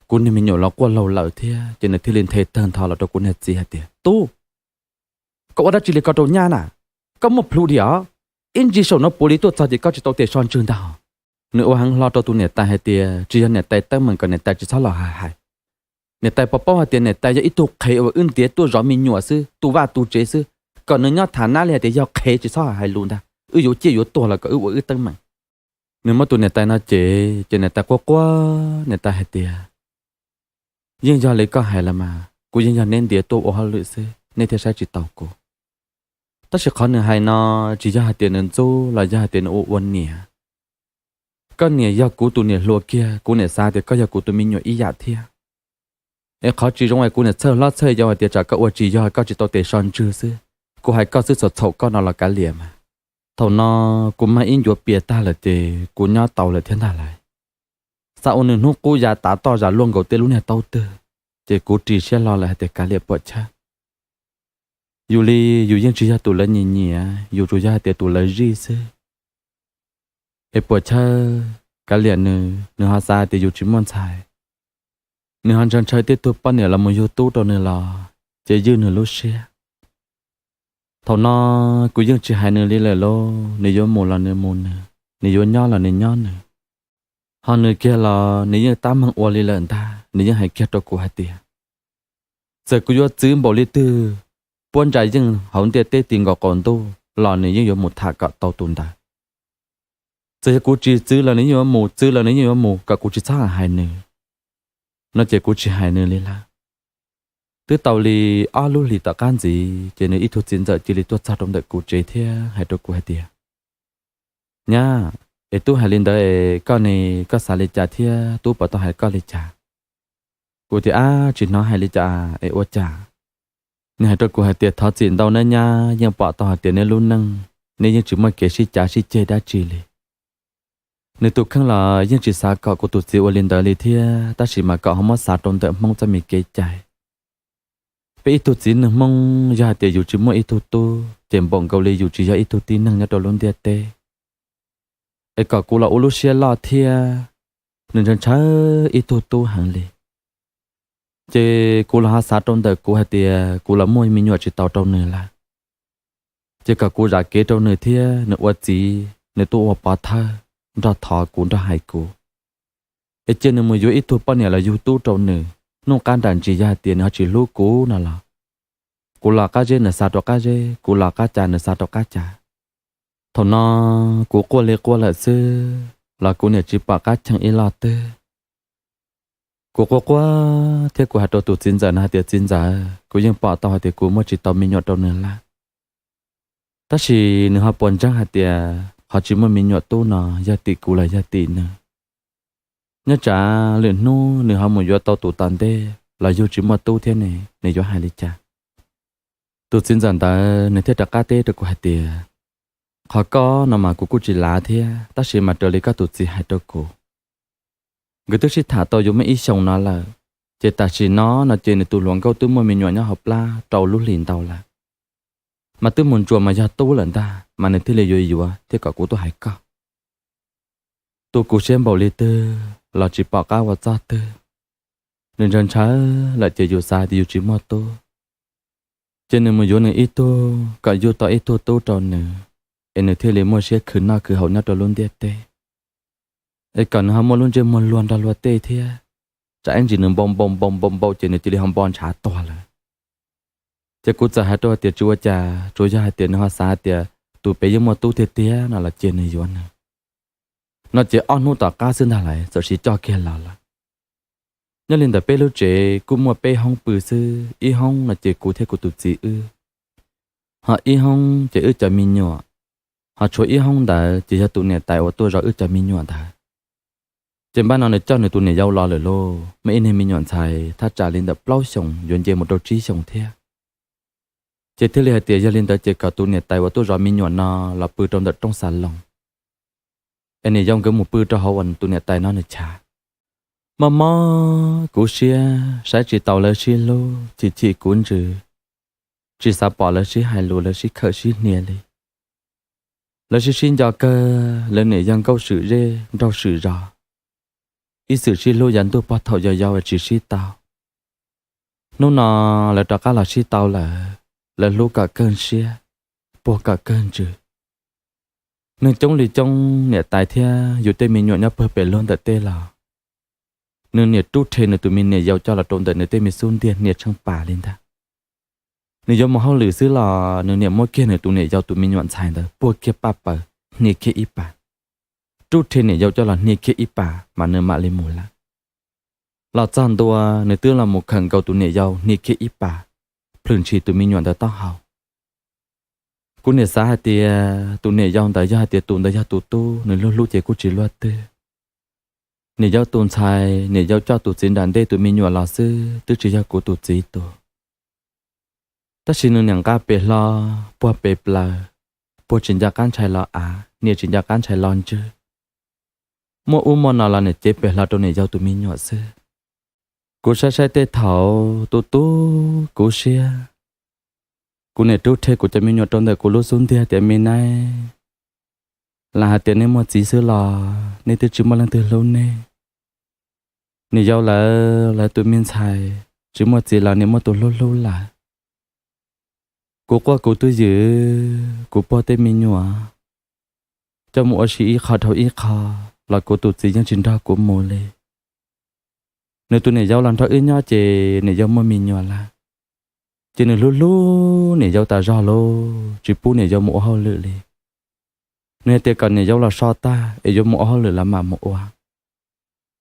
kuv niag me nyuam los quaj laug lawm thiab ces nws thiaj li nthe tawg ntho los rau kuv niag txiv hais tias, tub, koj ua dab tsi li ko rau nyab na? Koj muaj plhu diam os. Ib ntsis saum no puav li tuaj txog ces koj tsis tau tes so ntswg ntag. Nws ua heev hlo rau tus niam tais hais tias tsis yog niam tais teeb meem kom niam tais tsis txhob los hais hais. Niam tais puas paub hais tias niam tais yog ib tug qhev uas wb ntiav tuaj zov me nyuam xwb, tu vaj tu tsev xwb, kom nws nyob tham nab li hais tias yog qhev tsis txhob hais lus ntag, wb yuav ciaj yuav tuag los kom wb ua wb teeb meem. Nws muab tus niam tais no ces, ces niam tais quaj quaj, niam tais hais tias, yeej yog li koj hais los mas, kuv yeej yog neb ntiav tuaj ua hauj lwm xwb neb thiaj saib tsis taus kuv. Tab sis qhov nws hais no tsis yog hais tias nws ntxub los yog hais tias nws ua ua niam. Koj niam yog kuv tus niam hluas kiag, kuv niam xav tias koj yog kuv tus me nyuam ib yam thiab. Es qhov tsis zoo es kuv niam txhawj hlob txhawj yau hais tias tsam koj ua tsis yog koj tsis tau tes so ntswg xwb. Kuv hais koj xwb, txhaum txhaum koj no los kav liam mas. Thaum no kuv mag ib ncuav pias tag lawm ces kuv nyob tau lawm thiab ntag lauj. Xav ua nws hnub qub ya tav toj zam luaj nkaus tej lub niag taub twg, ces kuv ris siab hlo lawm hais tias kav liam puam chawb. Yus li yus yeej tsis yog tus lawv nyiam nyiam, yus tsuas yog hais tias tus lawv zij xwb. Es puam chawb, kav liam nws, nws ho xav hais tias yus tsis muaj ntxhais, nws ho ntshaw ntshaw tej tug poj niam los mus yug tub rau nws los ces ywj nws lub siab. Thaum no kuv yeej tsis hais nws li lawm lauj, nws yuav mus los nws mus nws, nws yuav nyob los nws nyob nws. Ho nws kiag los nws yeej tab meeg ua li lawm ntag, nws yeej hais kiag rau kuv hais tias, txawm kuv yuav txwv npaum li twg, puab ntsa yeej hauv ntiaj teb ti nkaus qaum ntuj los nws yeej yuav mus tham kom tau tus ntawd. Txawm yog kuv tsis txwv los nws yeej yuav mus, txwv los nws yeej yuav mus, kom kuv tsis txhob hais nws. No ces kuv tsis hais nws li lawm. Twb tau li ob lub hlis tom qab ntxiv ces nws ib tug txiv ntxawm cia li tuaj txog rau ntawm kuv tsev thiab hais rau kuv hais tias, Nyab, es tub hais li ntawd es koj ne, koj xav li cas thiab tub puas tau hais koj li cas? Kuv tias, Ab, tsis hnov hais li cas es ua cas? Nws hais rau kuv hais tias, Thov txim ntau nawb nyab, yeej pom tau hais tias neb lub neej, neb yeej tsis muaj kev sib cav sib ceg dab tsi li. Nws tus kheej los yeej tsis xav kom kuv tus txiv ua li ntawd li thiab, tab sis mas kom ho muab xav rau ntawm Hmoob txoj me kev cai. Peb ib tug txiv neej Hmoob yog hais tias yus tsis muaj ib tug tub ces npaum nkaus li yus tsis yog ib tug tib neeg nyob rau lub ntiaj teb. Es kom kuv los ua lub siab loj thiab, nws ntshaw ntshaw ib tug tub heev li. Ces kuv los ho xav rau ntawm kuv hais tias kuv los muaj me nyuam tsis tau rau nws lawm, ces kom kuv zam kev rau nws thiab nws ua txiv nws tuaj ua pov thawj nrog thov kuv nrog hais kuv, es cia nws mus yuav ib tug poj niam los yug tub rau nws. Hnub qab nram ntsis yog hais tias nws ho tsis hlub kuv no los, kuv los qab zeb nws xa rau qab zeb, kuv los qab cas nws xa rau qab cas. Thaum no kuv quaj li quaj lawm xwb los kuv niam tsis pom qab cheem ib lo twg. Kuv quaj quaj thiab kuv hais rau tus txiv ntxawm no hais tias, Txiv ntxawm, kuv yeej pom tau hais tias kuv muaj tsis tau me nyuam rau nws lawm, tab sis nws ho puas ntseeg hais tias qhov tsis muaj me nyuam tub no yog tim kuv los yog tim nws? Nyob tsam lwm hnub nws ho mus yuav tau tus tom ntej los yug tsis muaj tub thiab ne, nws yuav hais li cas? Tus txiv ntxawm ntawd nws thiaj rov qab teb rau kuv hais tias, Qhov koj no mas kuv kuj tsis lav thiab, tab sis mas raws li koj tus txiv hais rau kuv, nkawd twb sib tham tau yuav muaj ib xyoos no lawm, ces tam sim no no ces nws tus hluas nkauj twb muaj me nyuam nyob hauv plab rau lub hlis ntau lawm, mas twb mus ntsuas mas yog tub lawm ntag, mas nws thiaj li yuav yuav thiab kom kuv tuaj hais koj. Tus kuv siab npaum li twg los tsis pom qab ua txoj twg. Nws ntshaw ntshaw lawm ces yus xav tias yus tsis muaj tub, ces nws mus yuav nws ib tug kom yug tau ib tug tub rau nws, es nws thiaj li muaj siab khwv noj khwv haus nyob rau lub ntiaj teb, es kom nws ho muaj lub ntsej muag luag nrog luag tej thiab. Tsam ib ntsis nws npau npau npau npau npau ces nws cia li ho npo ntshav tuag lawm. Ces kuv txawm hais rau hais tias tsis ua cas, tsuas yog hais tias nws ho xav hais tias tus pem yeej muaj tub tiag tiag no los cia nws yuav nws. No ces ob hnub tom qab xwb ntag lawm txawm siv coj kiag los lawm. Nyob li ntawm peb lub tsev kuj muaj peb hoob pw xwb, ib hoob no ces kuv thiab kuv tus txiv wb, ho ib hoob ces wb cov me nyuam, ho tshuav ib hoob ntawd ces yog tus niam tais uas tuaj zov wb cov me nyuam ntawd. Ces npaj no nws coj nws tus niam yau los lawm lauj, muaj ib niag me nyuam ntxhais thaj tsam li ntawm plaub xyoos yuav nce mus rau tsib xyoos thiab. Ces thiaj li hais tias yog li ntawd ces kom tus niam tais uas tuaj zov me nyuam no los pw rau ntawm rooj xas loos, es niam yau nkawd mus pw rau hauv uas tus niam tais no nws chav. Mob mob kuv siab, saib tsis taus lawv sib hlub, chim chim kuv ntsws, tsis xav pom lawv sib hais lus lawv sib khawm sib hnia li. Lawv sib sib nco kawg, lawv niam yog nkauj swm zej nraug swm zos, ib txwm sib hlub yav ntuj pog thaum yau yau es tsis sib tau. Hnub no lawv rov qab los sib tau lawm, lawv hlub kom kawg siab, puag kom kawg ntsws. Neeg coob li coob, niam tais thiab yus tej me nyuam nyob puag pem luag ntawm tej los, nws niam rub rhe nws tus me niam yau coj los rau ntawm nws tej me xub ntiag hnia tsheej pas li ntag. Nws yuav mus hauj lwm xwb los nws niam muab kiag nws tus niam yau tus me nyuam ntxhais ntawd puag kiag paj paws hnia kiag ib pas, rub rhe niam yau coj los hnia kiag ib pas mas nws mam li mus lawm. Los txog ntua nws twb los mus khawm nkaus tus niam yau hnia kiag ib pas, plhws ntshis tus me nyuam ntawd taub hau. Kuv niam xav hais tias tus niam yau ntawd yog hais tias tus ntawd yog tus tub nws hlub hlub ces kuj tsis luaj twg. Niam yau tus ntxhais, niam yau coj tus txiv nram ntej tus me nyuam los xwb, twb tsis yog kuv tus txiv tus. Tab sis nws niam nqa pes hlo, puag pes plaws, puag tsis nco qab ntshai los av, hnia tsis nco qab ntshai los ntswg. Muaj ub muaj no los niam cev pes hlo rau niam yau tus me nyuam xwb. Kuv saib saib tej thaum tu tu kuv siab. Kuv niam rub rhe kuv cov me nyuam rau ntawm kuv lub xub ntiag tias, Me nab, lam hais tias nej muaj txiv xwb los nej twb tsis muaj leej twg hlub nej. Niam yau lawv, lawv tus me ntxhais tsis muaj txiv los niam muaj tus hlub hlub lawm. Kuv quaj kuv twb ywm, kuv puag tej me nyuam coj mus ua si ib qho dhau ib qho los kuv tus txiv yeej tsis nrog kuv mus li. Nws tus niam yau los nrog wb nyob ces niam yau muaj me nyuam lawm, ces nws hlub hlub niam yau tas zog lauj, tsis pub niam yau mus ua hauj lwm li. Nws hais tias kom niam yau los so tag es yuav mus ua hauj lwm los mam mus ua.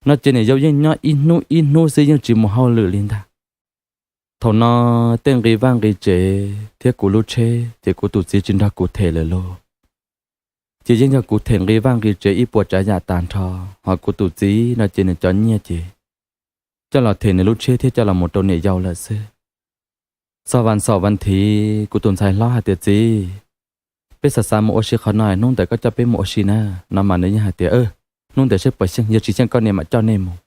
No ces niam yau yeej nyob ib hnub ib hnub xwb yeej tsis mus hauj lwm li ntag. Thaum no tej nqi vaj nqi tsev thiab kuv lub tsheb ces kuv tus txiv tsis nrog kuv them lawm lauj. Ces yeej yog kuv them nqi vaj nqi tsev ib puas tsav yam tag nrho, ho kuv tus txiv no ces nws cov nyiaj ces coj los them nws lub tsheb thiab coj los mus rau niam yau lawm xwb. Txog vas xaum vas thiv kuv tus ntxhais hlob hais tias, Txiv, peb xav xav mus ua si qhov no, hnub ntawd koj coj peb mus ua si na. No mas nws yeej hais tias, Hnub ntawd seb puas xyeej, yog tsis xyeej koj niam mam coj nej mus.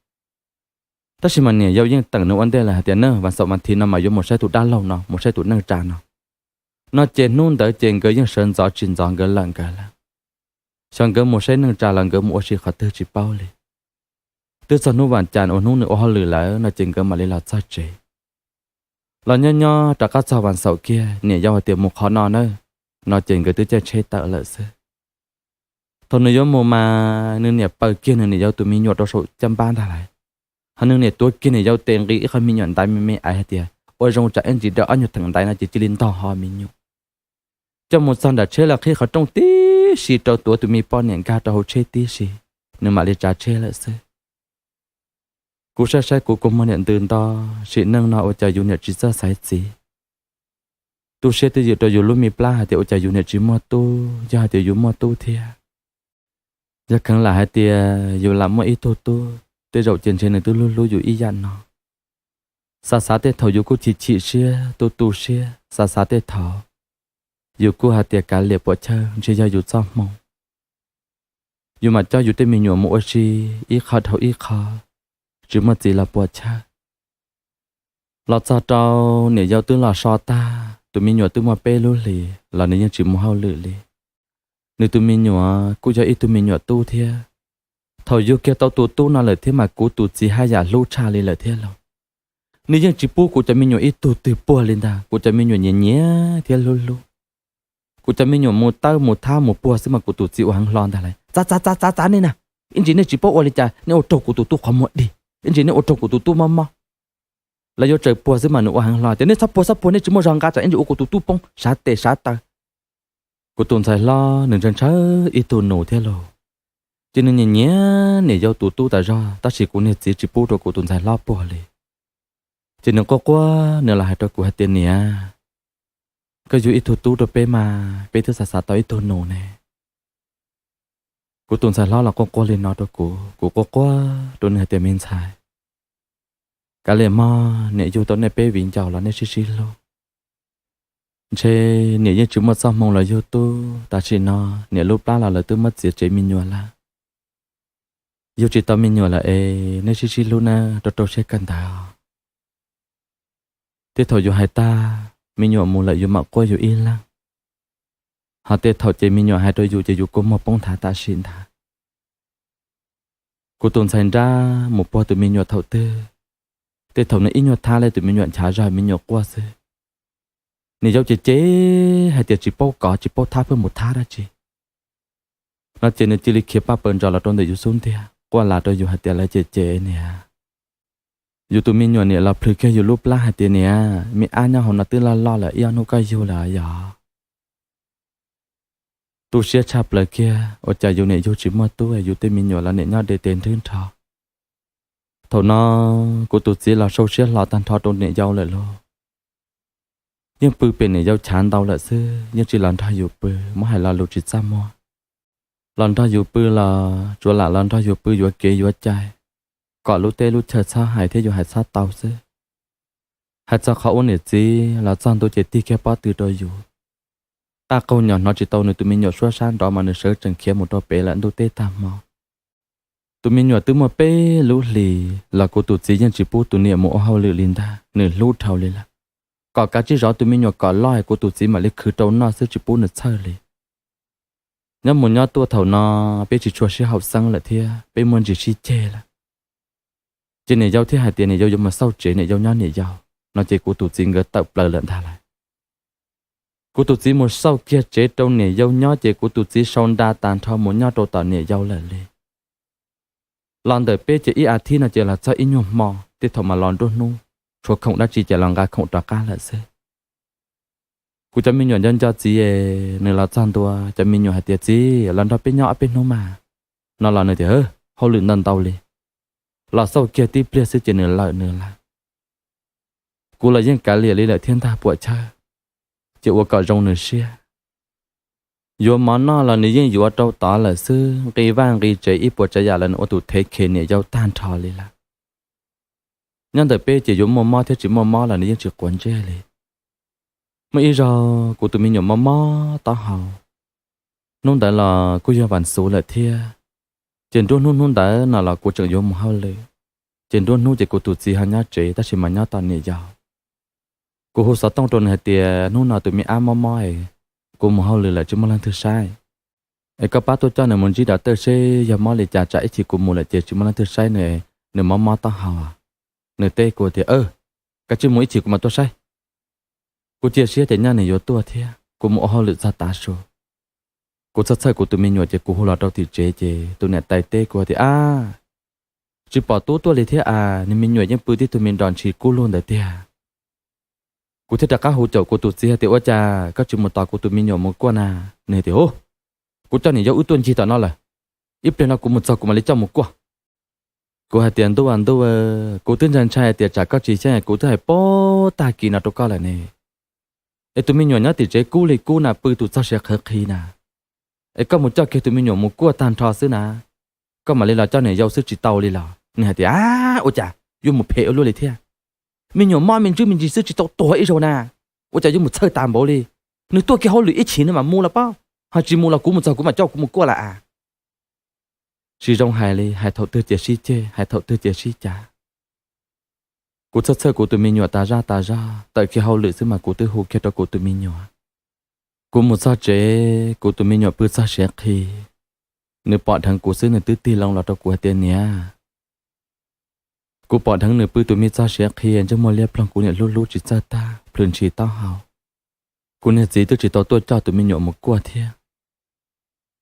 Tab sis mas niam yau yeej teem nws ua ntej lawm hais tias, Na, vas xaum vas thiv no mas yuav mus saib tus dab laug no, mus saib tus neej tsa no. No ces hnub ntawd ces nkawd yeej sawv ntxov tsis ntxov nkawd lawm nkawd lawm. Xyov nkawd mus saib neej tsa los nkawd mus ua si qhov twg tsis paub li. Twb txog hnub vas cas uas hnub nws ua hauj lwm lawm no ces nkawd mam li los txog tsev. Los nyob nyob rov qab txog vas xaum kiag niam yau hais tias, Mus qhov no na. No ces nkawd twb caij tsheb tawm lawm xwb. Thaum nws yuav mus mas nws niam paws kiag nws niam yau tus me nyuam rau saum caj npab ntag lauj. Ho nws niam tuav kiag niam yau tes nqis ib qho me nyuam ntaiv me me aiv hais tias, Ua zoo tsam ib ntsis dawm ob nyuag theem ntaiv no ces cia li ntog ho me nyuam. Coj mus txog nram tsheb los qhib qhov rooj tib si rau, tuav tus me poj niam nkag rau hauv tsheb tib si, nws mam li tsav tsheb lawm xwb. Kuv saib saib kuv kua muag niam ntws nto, sim neej no ua cas yus niam tsis txawj xaiv txiv. Tu siab twj ywm rau yus lub me plab hais tias ua cas yus niam tsis muaj tub, yog hais tias yus muaj tub thiab, yog kheev lam hais tias yus lam muaj ib tug tub, tej zaum ces ntshe nws twb hlub hlub yus ib yam no. Xav xav tej thaum yus kuj chim chim siab tu tu siab, xav xav tej thaum yus kuj hais tias kav liam puas chawj, ntshe yog yus txoj hmoo. Yus mam coj yus tej me nyuam mus ua si ib qho dhau ib qho, tsis muaj txiv los puas chawj. Los txog rau niam yau twb los so tag, tus me nyuam twb muaj peb lub hlis los nws yeej tsis mus hauj lwm li. Nws tus me nyuam kuj yog ib tug me nyuam tub thiab. Thaum yug kiag tau tus tub no lawm thiab mas kuv tus txiv haj yam hlub tshaj li lawm thiab lauj. Nws yeej tsis pub kuv cov me nyuam ib tug twg puag li ntag, kuv cov me nyuam nyiam nyiam thiab hlub hlub. Kuv cov me nyuam mus tawb mus thab mus puag xwb mas kuv tus txiv ua heev hlo ntag lauj. Txav txav txav txav txav nej na, ib ntsis nej tsis paub ua li cas nej ua raug kuv tus tub qhov muag dig, ib ntsis nej ua raug kuv tus tub mob mob. Lawv yuav tsaws puag xwb mas nws ua heev hlo tias, Nej txhob puag txhob puag, nej tsis muaj zog nqa tsam ib ntsis ua kuv tus tub poob sav tes sav taw. Kuv tus ntxhais hlob nws ntshaw ntshaw ib tug nus thiab lauj. Ces nws nyiam nyiam niam yau tus tub tas zog, tab sis kuv niag txiv tsis pub rau kuv tus ntxhais hlob puag li. Ces nws quaj quaj, nws los hais rau kuv hais tias, Niam, koj yug ib tug tub rau peb mas peb twb xav xav tau ib tug nus ne. Kuv tus ntxhais hlob los quaj quaj li no rau kuv, kuv quaj quaj rau nws hais tias, Me ntxhais, kav liam mog, niam yug tau nej peb viv ncaus los nej sib sib hlub. Ntshe niam yeej tsis muaj txoj hmoo los yug tub, tam sim no niam lub plab los lawv twb muab txiav tsev me nyuam lawm. Yug tsis tau me nyuam lawm es nej sib sib hlub na, rau rau siab kawg ntawd. Tej thaum yus hais tag, me nyuam mus lawm yus mam quaj yus ib leeg. Ho tej thaum ces me nyuam hais rau yus ces yus kua muag poob nthav tam sim ntag. Kuv tus ntxhais nrab mus puag tus me nyuam thaum twg, tej thaum nws ib nyuag thab li tus me nyuam nchav zog me nyuam quaj xwb. Niam yau ces cem hais tias tsis paub kov tsis paub thab pheej mus thab dab tsi. No ces nws cia li khiav paj paws ntsos los rau ntawm yus xub ntiag quaj las rau yus hais tias lawv cem cem niam. Yus tus me nyuam niam los plhws kiag yus lub plab hais tias niam, me ab nyob hauv no twb loj loj lawm, ib ob hnub koj yug lawm yog. Tu siab tshaj plaws kiag, ua cas yus niam yug tsis muaj tub, yus tej me nyuam los niam nyob de tes nrhwb nrho. Thaum no kuv tus txiv los sau siab hlo tag nrho rau niam yau lawm lauj. Yeej pw pem niam yau chav ntau lawm xwb, yeej tsis los nrog yus pw, muab hais lo lus tsis txaj muag. Los nrog yus pw los tsuas lam los nrog yus pw yuav kev yuav cai, kom lub teb lub chaw txhob hais thiab yus hais txhob tau xwb. Hais txog qhov ua niam txiv los txog ntua ces tig kiag pob tw rau yus. Qaj qaug nyom hnov tsis tau nws tus me nyuam suab sab nrov mas nws sawv tsees khiav mus rau pem lawm ntuj teb tag hmo. Tus me nyuam twb muaj peb lub hlis los kuv tus txiv yeej tsis pub tus niam mus ua hauj lwm li ntag, nws hlub dhau li lawm. Kom kav tsij zov tus me nyuam kom loj es kuv tus txiv mam li khwv rau noj xwb tsis pub nws txhawj li. Nyob mus nyob tuaj thaum no peb tsis tshua sib haum xeeb lawm thiab peb muaj ntsis sib ceg lawm. Ces niam yau thiaj hais tias niam yau yuav mus xauj tsev niam yau nyob niam yau, no ces kuv tus txiv nkawd tawm plaws lawm ntag lauj. Kuv tus txiv mus xauj kiag tsev rau niam yau nyob ces kuv tus txiv sau nra tag nrho mus nyob rau tom niam yau lawm li. Los ntawm peb ces ib as thiv no ces los txog ib nyuag hmo, tej thaum mas los nruab hnub, tshuav khoom dab tsi ces los nqa khoom rov qab lawm xwb. Kuv cov me nyuam nco nco txiv es nws los txog ntua, cov me nyuam hais tias txiv los nrog peb nyob ob peb hnub mas, no los nws tias hauj lwm ntau ntau li. Los xauj kiag tib pliag xwb ces nws lawm nws lawm. Kuv los yeej kav liam li lawm thiab ntag Puam Chawj. Ces ua kom zoo nws siab. Yuav mov noj los nws yeej yuav rau tod lawm xwb, nqi vaj nqi tsev ib puas tsav yam los nws ua tus thev khes niam yau tag nrho li lawm. Nyob ntawm peb ces yuav muaj mob thiab tsis muaj mob los nws yeej tsis quav ntsej li. Muaj ib zaug kuv tus me nyuam mob mob taub hau, hnub ntawd los kuj yog vas xuv lawm thiab. Ces nruab hnub hnub ntawd no los kuv tseem yuav mus hauj lwm, ces nruab hnub ces kuv tus txiv ho nyob tsev tab sis mas nyob tos niam yau. Kuv hu xov tooj rau nws hais tias hnub no tus me ab mob mob es kuv mus hauj lwm lawm tsis muaj leej twg saib, es koj pab tuaj coj nws mus ntsib dab tawj seb yog mob li cas, tsam ib chim kuv mus lawm ces tsis muaj leej twg saib nws, nws mob mob taub hau. Nws teb kuv tias, kav tsij mus ib chim kuv mam tuaj saib. Kuv cia siab tias nyaj nws yuav tuaj thiab, kuv mus ua hauj lwm txog tav su. Kuv txhawj txhawj kuv tus me nyuam ces kuv hu los rau tim tsev ces tus niam tais teb kuv tias, ab, tsis pom tub tuaj li thiab as, nws me nyuam yeej pw tib tug me nrov ntshis kub lug ntawd tiag. Kuv thiaj rov qab hu caum kuv tus txiv hais tias, ua cas koj tsis mus tos kuv tus me nyuam mus kuaj na? Nws tias, hu, kuv coj niam yau wb tuaj ncig tom no lawm, ib pliag no kuv mus txog kuv mam li coj mus kuaj. Kuv hais tias, ntuj aw ntuj, kuv twb ntshai ntshai tias tsam koj tsis xyeej, kuv twb hais paub tag kis no rau koj lawm ne. Es tus me nyuam nyob tim tsev kub li kub na, pw tus txog siav qhawv qhi na, es koj mus coj kiag tus me nyuam mus kuaj tag nrho xwb na, koj mam li los coj niam yau xwb tsis tau li los? Nws hais tias, ab, ua cas yuav mus phem ua luaj li thiab? Me nyuam mob me ntsis me ntsis xwb tsis tau tuag ib zaug na, ua cas yuav mus txhawj tas npaum li? Nws tuaj kiag hauj lwm ib chim nws mam mus los pob, ho tsis mus los kuv mus txog kuv mam coj kuv mus kuaj lawm as. Tsis zoo hais li, hais thaum twg ces sib ceg, hais thaum twg ces sib cav. Kuv txhawj txhawj kuv tus me nyuam tas zaj tas zog, tawm kiag hauj lwm xwb mas kuv twb hu kiag rau kuv tus me nyuam. Kuv mus txog tsev, kuv tus me nyuam pw txog siav qhi, nws pom dheev kuv xwb nws twb tig loo los rau kuv hais tias, niam. Kuv pom dheev nws pw tus me txog siav qhi, ntsej muag liab ploog, kuv niam hlub hlub tsis txawj tag, plhws ntshis taub hau. Kuv niag txiv twb tsis tau tuaj coj tus me nyuam mus kuaj thiab.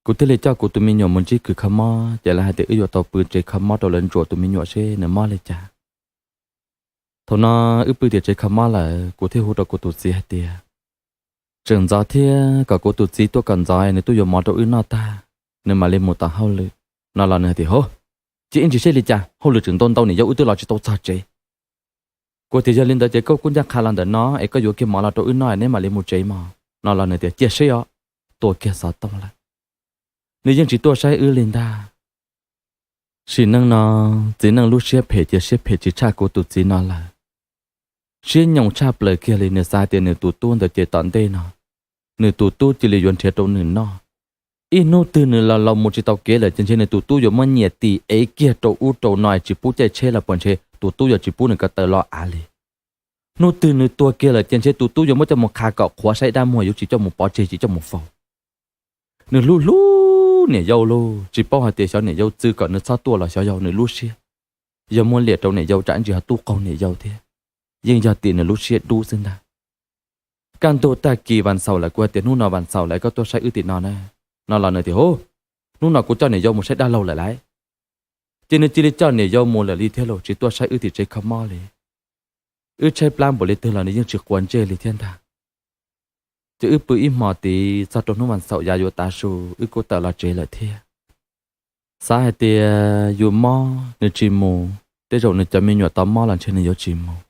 Kuv thiaj li coj kuv tus me nyuam mus ntsib kws kho mob, ces lawv hais tias wb yuav tau pw tsev kho mob rau lawv ntsuas tus me nyuam seb nws mob li cas. Thaum no wb pw tias tsev kho mob lawm, kuv thiaj hu rau kuv tus txiv hais tias, tseem ntxov thiab, kom kuv tus txiv tuaj kom ntxov, nws tuaj yuav mov rau wb noj tag, nws mam li mus tom hauj lwm. No los nws hais tias, hov, cia ib ntsis seb li cas, hauj lwm tseem ntau ntau, niam yau wb twb los tsis tau txog tsev. Kuv tias, yog li ntawd ces koj kuj ncaj qha los ntawm no es koj yuav kiag mov los rau wb noj neb mam li mus tsev mog. No los nws tias, cia seb os, tua kiag xov tooj lawm. Nws yeej tsis tuaj saib wb li ntag. Sim neej no, txiv neej lub siab phem ces siab phem tsis tshaj kuv tus txiv no lawm. Siab nyoos tshaj plaws kiag li, nws xav tias nws tus tub ntawd ces tom ntej no nws tus tub cia li yuav nrhiav rau nws noj. Ib hnub twg nws los laus mus tsis tau kev lawm ces ntshe nws tus tub yuav muab nyiam tis ev kiag rau ub rau no es tsis pub caij tsheb los puas ntshe tus tub yuav tsis pub nws ko taw los av li. Hnub twg nws tuag kiag lawm ces ntshe tus tub yuav muab coj mus qha kom qhuav saib dab muag, yuav tsis coj mus pov tseg tsis coj mus faus. Nws hlub hlub niam yau lauj, tsis paub hais tias xyov niam yau txwv kom nws txhob tuaj los xyov yog nws lub siab yog muab liam rau niam yau tsam ntsis ho tub qaug niam yau thiab. Yeej yog tim nws lub siab dub xwb ntag. Kaj ntug tag kis vas xaum lawm, kuv hais tias hnub no vas xaum lawm koj tuaj saib wb tim no na. No los nws tias, hov, hnub no kuv coj niam yau mus saib dab laug lawm lauj. Ces nws cia li coj niam yau mus lawm li thiab los tsis tuaj saib wb tim tsev kho mob li. Wb tshaib plab npaum li twg los nws yeej tsis quav ntsej li thiab ntag. Ces wb pw ib hmos tid txog rau hnub vas xaum yav yuav tav su wb kuj tawm los tsev lawm thiab. Xav hais tias yus mob nws tsis mus, tej zaum nws cov me nyuam tau mob los ntshe nws yuav tsis mus.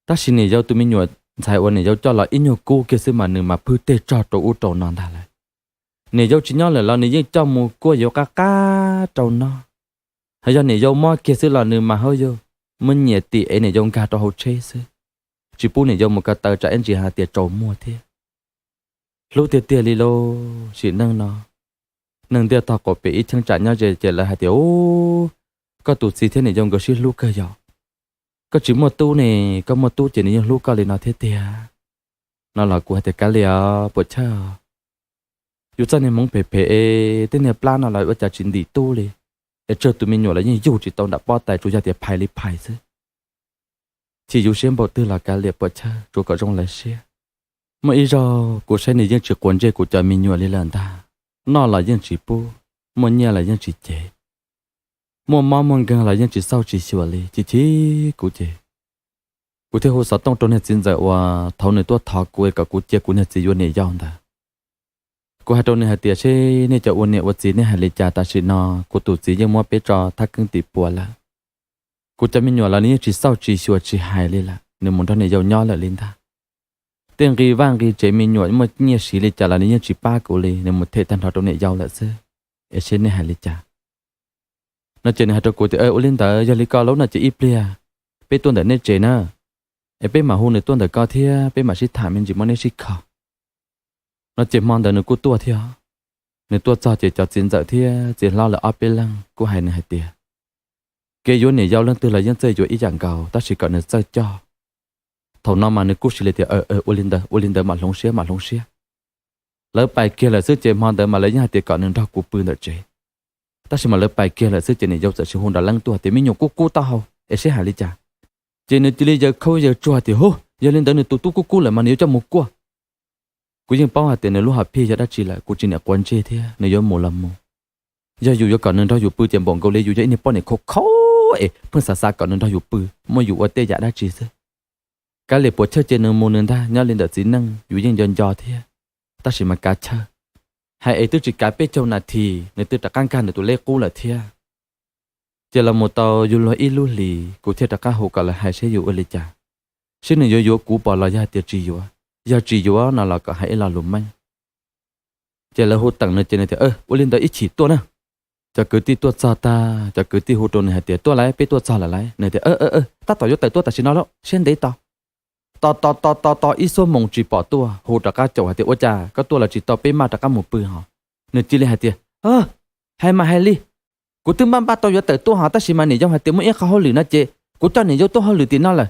Tab sis niam yau tus me nyuam ntxhais uas niam yau coj los ib nyuag kub kiag xwb mas nws mas phwj teg tsog rau ub rau no ntag lawm. Niam yau tsis nyob lawm los nws yeej coj mus kuaj yuav qab qab rau noj. Hos yog niam yau mob kiag xwb los nws mas hauj yug muab nyiam tim ev niam yau nkag rau hauv tsheb xwb, tsis pub niam yau mus ko taw tsam ib ntsis hais tias tsaus muag thiab. Hlub tiag tiag li lauj, sim neej no neeg ntiaj tog qaum pem ib cheeb tsam nyob ze ces lawv hais tias, u, koj tus txiv thiab niam yau nkawd sib hlub kawg yom. Koj tsis muaj tub ne, koj muaj tub ces nws yeej hlub koj li no thiab tiag. No los kuv hais tias, kav liam os Puam Chawj. Yus txoj niag hmoov phem phem es tej niag plab no los ua cas tsis ntim tub li, es tsawg tus me nyuam los yeej yug tsis tau nram pob tais, tsuas yog tias phais li phais xwb. Chim yus siab npaum twg los kav liam Puam Chawj, tsuav kom zoo lawv siab. Muaj ib zaug kuv saib nws yeej tsis quav ntsej kuv cov me nyuam li lawm ntag. Noj los yeej tsis pub, muaj nyiaj los yeej tsis cev, muaj mob muaj nkeeg los yeej tsis xauj tsis xyuas li, chim chim kuv ces kuv thiaj hu xov tooj rau niag txiv ntxawm uas thaum nws tuaj thov kuv kom kuv cia kuv niag txiv yuav niam yau ntawd. Kuv hais rau nws hais tias, seb nej cov ua niam ua txiv nej hais li cas, tam sim no kuv tus txiv yeej muab peb tso thab keeb tim puas lawm. Kuv cov me nyuam los nws yeej tsis xauj tsis xyuas tsis hais li lawm. nws mus nrog niam yau nyob lawm li ntag. Tej nqi vaj nqi tsev me nyuam muaj nyiaj siv li cas los nws yeej tsis pab kuv li, nws mus them tag nrho rau niam yau lawm xwb. Es seb nej hais li cas? No ces nws hais rau kuv tias, Ua li ntawd yog li ko lub no ces ib pliag peb tuaj ntawm nej tsev na, es peb mam hu nws tuaj ntawm ko thiab peb mam sib tham me ntsis muab neb sib kho. No ces hmo ntawd nws kuj tuaj thiab. Nws tuaj txog ces cov txiv ntxawm thiab txiv hlob lawv ob peb leeg kuj hais nws hais tias, kev yuav niam yau leej twg los yeej txawj yuav ib yam nkaus, tab sis kom nws txawj coj. Thaum no mas nws kuj sis li tias, Ua li ntawd, ua li ntawd mam hloov siab, mam hloov siab. Lawv pais kiag lawm xwb ces hmo ntawd mas lawv yeej hais tias kom nws nrog kuv pw ntawm tsev. Tab sis mas lawv pais kiag lawm xwb ces niam yau txawm sis hu nrov leeb tuaj tias, Me nyuam kub kub taub hau, es seb hais li cas? Ces nws cia li yaws khaub yaws tsuag tias, Hu, yog li ntawd nws tus tub kub kub lawm mas nws yuav coj mus kuaj. Kuv yeej paub hais tias nws lub hom phiaj yog dab tsi lawm, kuv tsis niam quav ntsej thiab, nws yuav mus los mus. Yog yus yuav kom nws nrog yus pw ces npaum nkaus li yus yog ib niag poj niam khov kho es pheej xav xav kom nws nrog yus pw, muab yus ua tej yam dab tsi xwb. Kav liam puas chawj ces nws mus nws ntag, nyob li ntawm txiv neej yus yeej nco nco thiab, tab sis mas kav chawj. Hais es twb tsis kav peb caug nas this nws twb rov qab nkag ntawm tus lej qub lawm thiab. Ces los mus tau yus luag ib lub hlis kuv thiaj rov qab hu kom lawv hais seb yuav ua li cas, seb nws yuav yuav kuv pom los yog hais tias tsis yuav. Yog tsis yuav no los kom hais ib lo lus meej. Ces lawv hu teem nws ces nws tias, Ua li ntawd ib chim tuaj na. Cov kwv tij tuaj txog tag, cov kwv tij hu rau nws hais tias, Tuaj lauj, peb tuaj txog lawm lauj. Nws tias, Tab tom yuav tawm tuaj tam sim no lauj, siab ntev tos. Tos tos tos tos tos ib xuab moos tsis pom tuaj, hu rov qab caum hais tias, Ua cas koj tuaj los tsis tau, peb maj rov qab mus pw ho. Nws cia li hais tias, Hais mas hais li, kuv twb npaj npaj tau yuav tawm tuaj ho, tab sis mas niam yau hais tias muaj ib qho hauj lwm no ces kuv coj niam yau tuaj hauj lwm tim no lawm.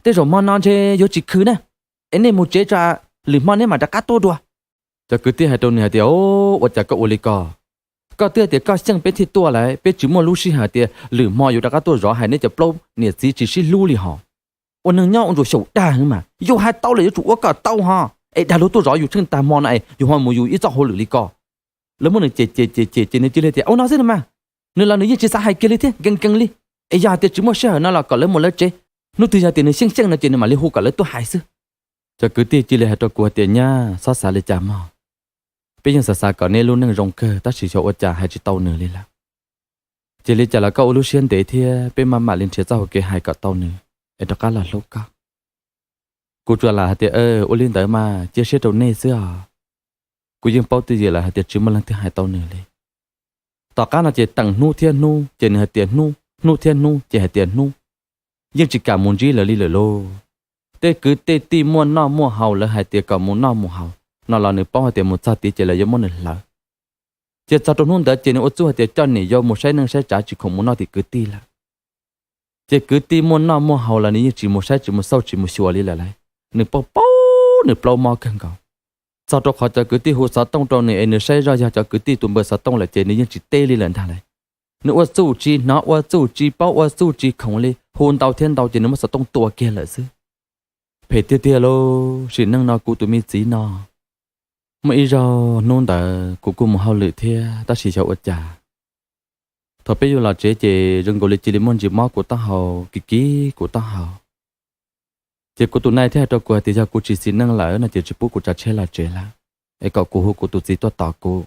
Tej zaum hmo no ntshe yuav tsis khw na, es nej mus tsev tso, lwm hmo nej mam rov qab tuaj dua. Cov kwv tij hais rau nws hais tias, Ua cas koj ua li ko? Koj twb hais tias koj xyeej peb thiaj tuaj lauj, peb tsis muaj lub sij hawm tias lwm hmo yuav rov qab tuaj zov, hais nej cov plaub niam txiv tsis sib hlub li hos. Ua neeg nyob ua ntsuas xyaum dag heev mas, yus hais tau lawm yuav tsum ua kom tau ho. Es dag luag tuaj zov yus tsheej tag hmo no es yus ho mus yus ib txoj hauj lwm li ko. Lawv muab nws cem cem cem cem ces nws cia li tias, Ua no xwb no mas, nws los nws yeej tsis xav hais kiag li thiab, nkees nkees li. Es yog hais tias tsis muaj sij hawm no los kom lawv mus lawv tsev, hnub twg yog tias nws xyeej xyeej no ces nws mam li hu kom lawv tuaj hais xwb. Cov kwv tij cia li hais rau kuv hais tias, Nyab, txhob xav li cas mog. Peb yeej xav xav kom neb lub neej zoo kawg, tab sis xyov ua cas hais tsis tau nws li lawm. Ces li cas los koj ua lub siab ntev thiab, peb maj mam li nrhiav txoj hau kev hais kom tau nws es rov qab los hlub koj. Kuv tsuas lam hais tias, Ua li ntawd mas cia siab rau nej xwb os. Kuv yeej paub twj ywm lawm hais tias tsis muaj leej twg hais tau nws li. Tom qab no ces teem hnub thiab hnub ces nws hais tias hnub, hnub thiab hnub ces hais tias hnub, yeej tsis kam mus ntsib lawv li lawm lauj. Tej kwv tej tij muaj noj muaj haus lawv hais tias kom mus noj mus haus no los nws paub hais tias mus txog tid ces lawv yuav muab nws hlawv. Ces txog rau hnub ntawd ces nws ua txuj hais tias coj niam yau mus saib neej saib tsav, tsis khoom mus noj tim kwv tij lawm. Ces kwv tij muaj noj muaj haus los nws yeej tsis mus saib tsis mus xauj tsis mus xyuas li lawm lauj. Nws paub paub nws plaub mob kawg nkaus. Txog rau qhov cov kwv tij hu xov tooj rau nws es nws saib zoj yog cov kwv tij tus npawb xov tooj lawm ces nws yeej tsis teb li lawm ntag lauj. Nws ua txuj tsis hnov, ua txuj tsis paub, ua txuj tsis khoom li, hu ntau thiab ntau ces nws muab xov tooj tua kiag lawm xwb. Phem tiag tiag lauj, sim neej no kuv tus me txiv no. Muaj ib zaug hnub ntawd kuv kuj mus hauj lwm thiab, tab sis xyov ua cas, thaum peb yuav los tsev ces zoo nkaus li cia li muaj ntsis mob kuv taub hau, kiv kiv kuv taub hau. Ces kuv tus nai thiaj hais rau kuv hais tias yog kuv tsis xis neej lawm no ces tsis pub kuv tsav tsheb los tsev lawm, es kom kuv hu kuv tus txiv tuaj tos kuv.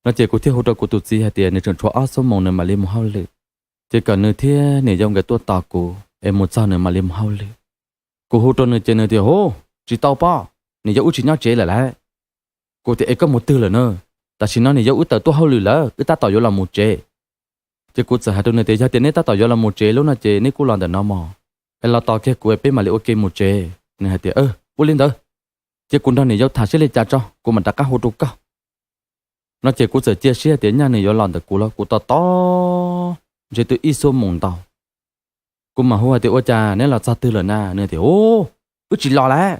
No ces kuv thiaj hu rau kuv tus txiv hais tias nws tseem tshuav ob xuab moos nws mam li mus hauj lwm, ces kom nws thiab niam yau nkawd tuaj tos kuv es mus txog nws mam li mus hauj lwm. Kuv hu rau nws ces nws tias, Hu, tsis tau pob, niam yau wb tsis nyob tsev lawm lauj. Kuv tias, Es koj mus twg lawm na? Tam sim no niam yau wb tawm tuaj hauj lwm lawm, wb tab tom yuav los mus tsev. Ces kuv txawm hais rau nws tias, Yog tias neb tab tom yuav los mus tsev lub no ces neb kuj los ntawm no mog, es los tos kiag kuv es peb mam li ua ke mus tsev. Nws hais tias, Ua li ntawd, ces kuv nrog niam yau tham seb li cas tso kuv mam rov qab hu rau koj. No ces kuv txawm cia siab tias nyaj nws yuav los ntawm kuv los kuv tos tos ntshe twb ib xuab moos ntau. Kuv mam hu hais tias, Ua cas neb los txog twg lawm na? Nws tias, Hu, wb tsis los lawm,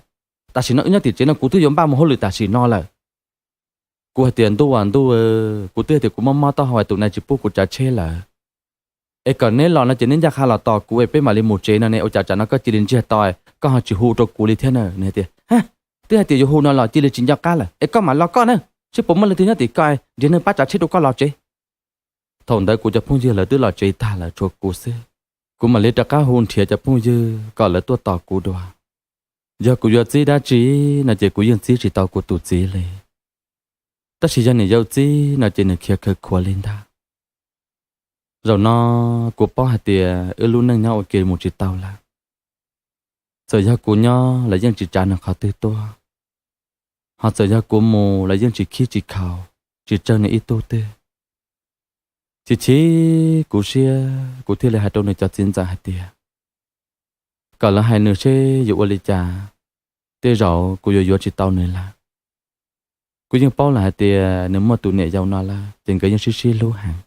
tam sim no wb nyob tim tsev no kuv twb yuav npaj mus hauj lwm tam sim no lawm. Kuv hais tias, Ntuj as ntuj, kuv twb hais tias kuv mob mob taub hau es tus nai tsis pub kuv tsav tsheb lawm, es kom neb los no ces neb ncaj qha los tos kuv es peb mam li mus tsev no ne, ua cas tsam no koj cia li ntsiag to, koj ho tsis hu rau kuv li thiab na? Nws hais tias, Twb hais tias yuav hu no los cia li tsis nco qab lawm, es koj mam los koj na, seb puas muaj leej twg nyob tim koj, nrhiav neeg pab tsav tsheb rau koj los tsev. Thaum ntawd kuv cov phooj ywg lawv twb los tsev tag lawm tshuav kuv xwb. Kuv mam li rov qab hu nrhiav cov phooj ywg kom lawv tuaj tos kuv dua. Yog kuv yuav txib dab tsi no ces kuv yeej txib tsis tau kuv tus txiv li. Tab sis yog niam yau txib no ces nws khiav khaws khuav li ntag. Zaum no kuv paub hais tias wb lub neej nyob ua ke mus tsis tau lawm. Txawm yog kuv nyob los yeej tsis tsav nws qhov twg tuaj, ho txawm yog kuv mus los yeej tsis khib tsis khaus, tsis tsawg nws ib tug twg. Chim chim kuv siab, kuv thiaj li hais rau nws cov txiv ntxawm hais tias kom lawv hais nws seb yuav ua li cas, tej zaum kuv yuav yuav tsis tau nws lawm. Kuv yeej paub lawm hais tias nws muaj tus niam yau no lawm ces nkawd yeej sib sib hlub heev.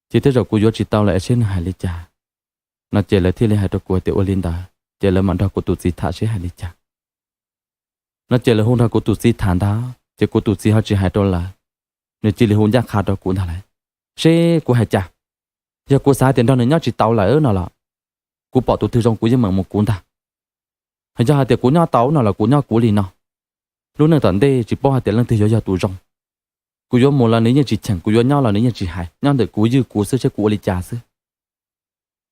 Ces tej zaum kuv yuav tsis tau lawm es seb nws hais li cas. No ces lawv thiaj li hais rau kuv tias ua li ntawd ces lawv mam nrog kuv tus txiv tham seb hais li cas. No ces lawv hu nrog kuv tus txiv tham ntag, ces kuv tus txiv ho tsis hais rau lawv, nws cia li hu ncaj qha rau kuv ntag lawm, seb kuv hais cas. Yog kuv xav tias nrog nws nyob tsis tau lawm no los kuv pom tus twg zoo kuv yeej meem mus kuv ntag. Yog hais tias kuv nyob tau no los kuv nyob kuv li no, lub neej tom ntej tsis paub hais tias leej twg yuav yog tus zoo. Kuv yuav mus los nws yeej tsis cheem, kuv yuav nyob los nws yeej tsis hais, nyob ntawm kuv ywj kuv xwb seb kuv ua li cas xwb.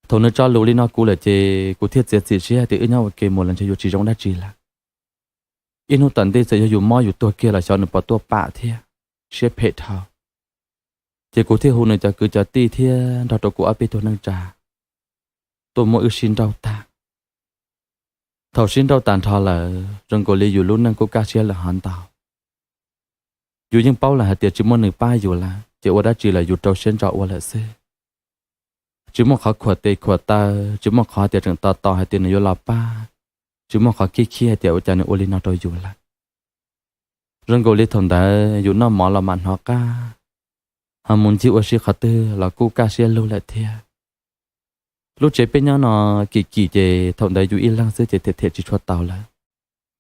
Thaum nws tso lus li no kuv lawm ces kuv thiaj txiav txim siab tias wb nyob ua ke mus los ntshe yuav tsis zoo dab tsi lawm. Ib hnub tom ntej txawm yog yus mob yus tuag kiag los xyov nws puas tuaj pam thiab, siab phem dhau. Ces kuv thiaj hu nws cov kwv cov tij thiab nrog rau kuv ob peb tug neej tsa tuaj muab wb sib nrauj tag. Thaum sib nrauj tas nrho lawm zoo nkaus li yus lub neej kuj kaj siab lawm hov ntau. Yus yeej paub lawm hais tias tsis muaj nws pab yus lawm ces ua dab tsi los yus rau siab ntso ua lawm xwb. Tsis muaj qhov khuam tes khuam taw, tsis muaj qhov tias tseem tos tos hais tias nws yuav los pab, tsis muaj qhov khib khib hais tias ua cas nws ua li no rau yus lawm. Zoo nkaus li thaum ntawd yus noj mov los mam hnov qab, ho mus ncig ua si qhov twg los kuj kaj siab lug lawm thiab. Lub tsev peb nyob no kim kim ces thaum ntawd yus ib leeg xwb ces them them tsis tshua tau lawm.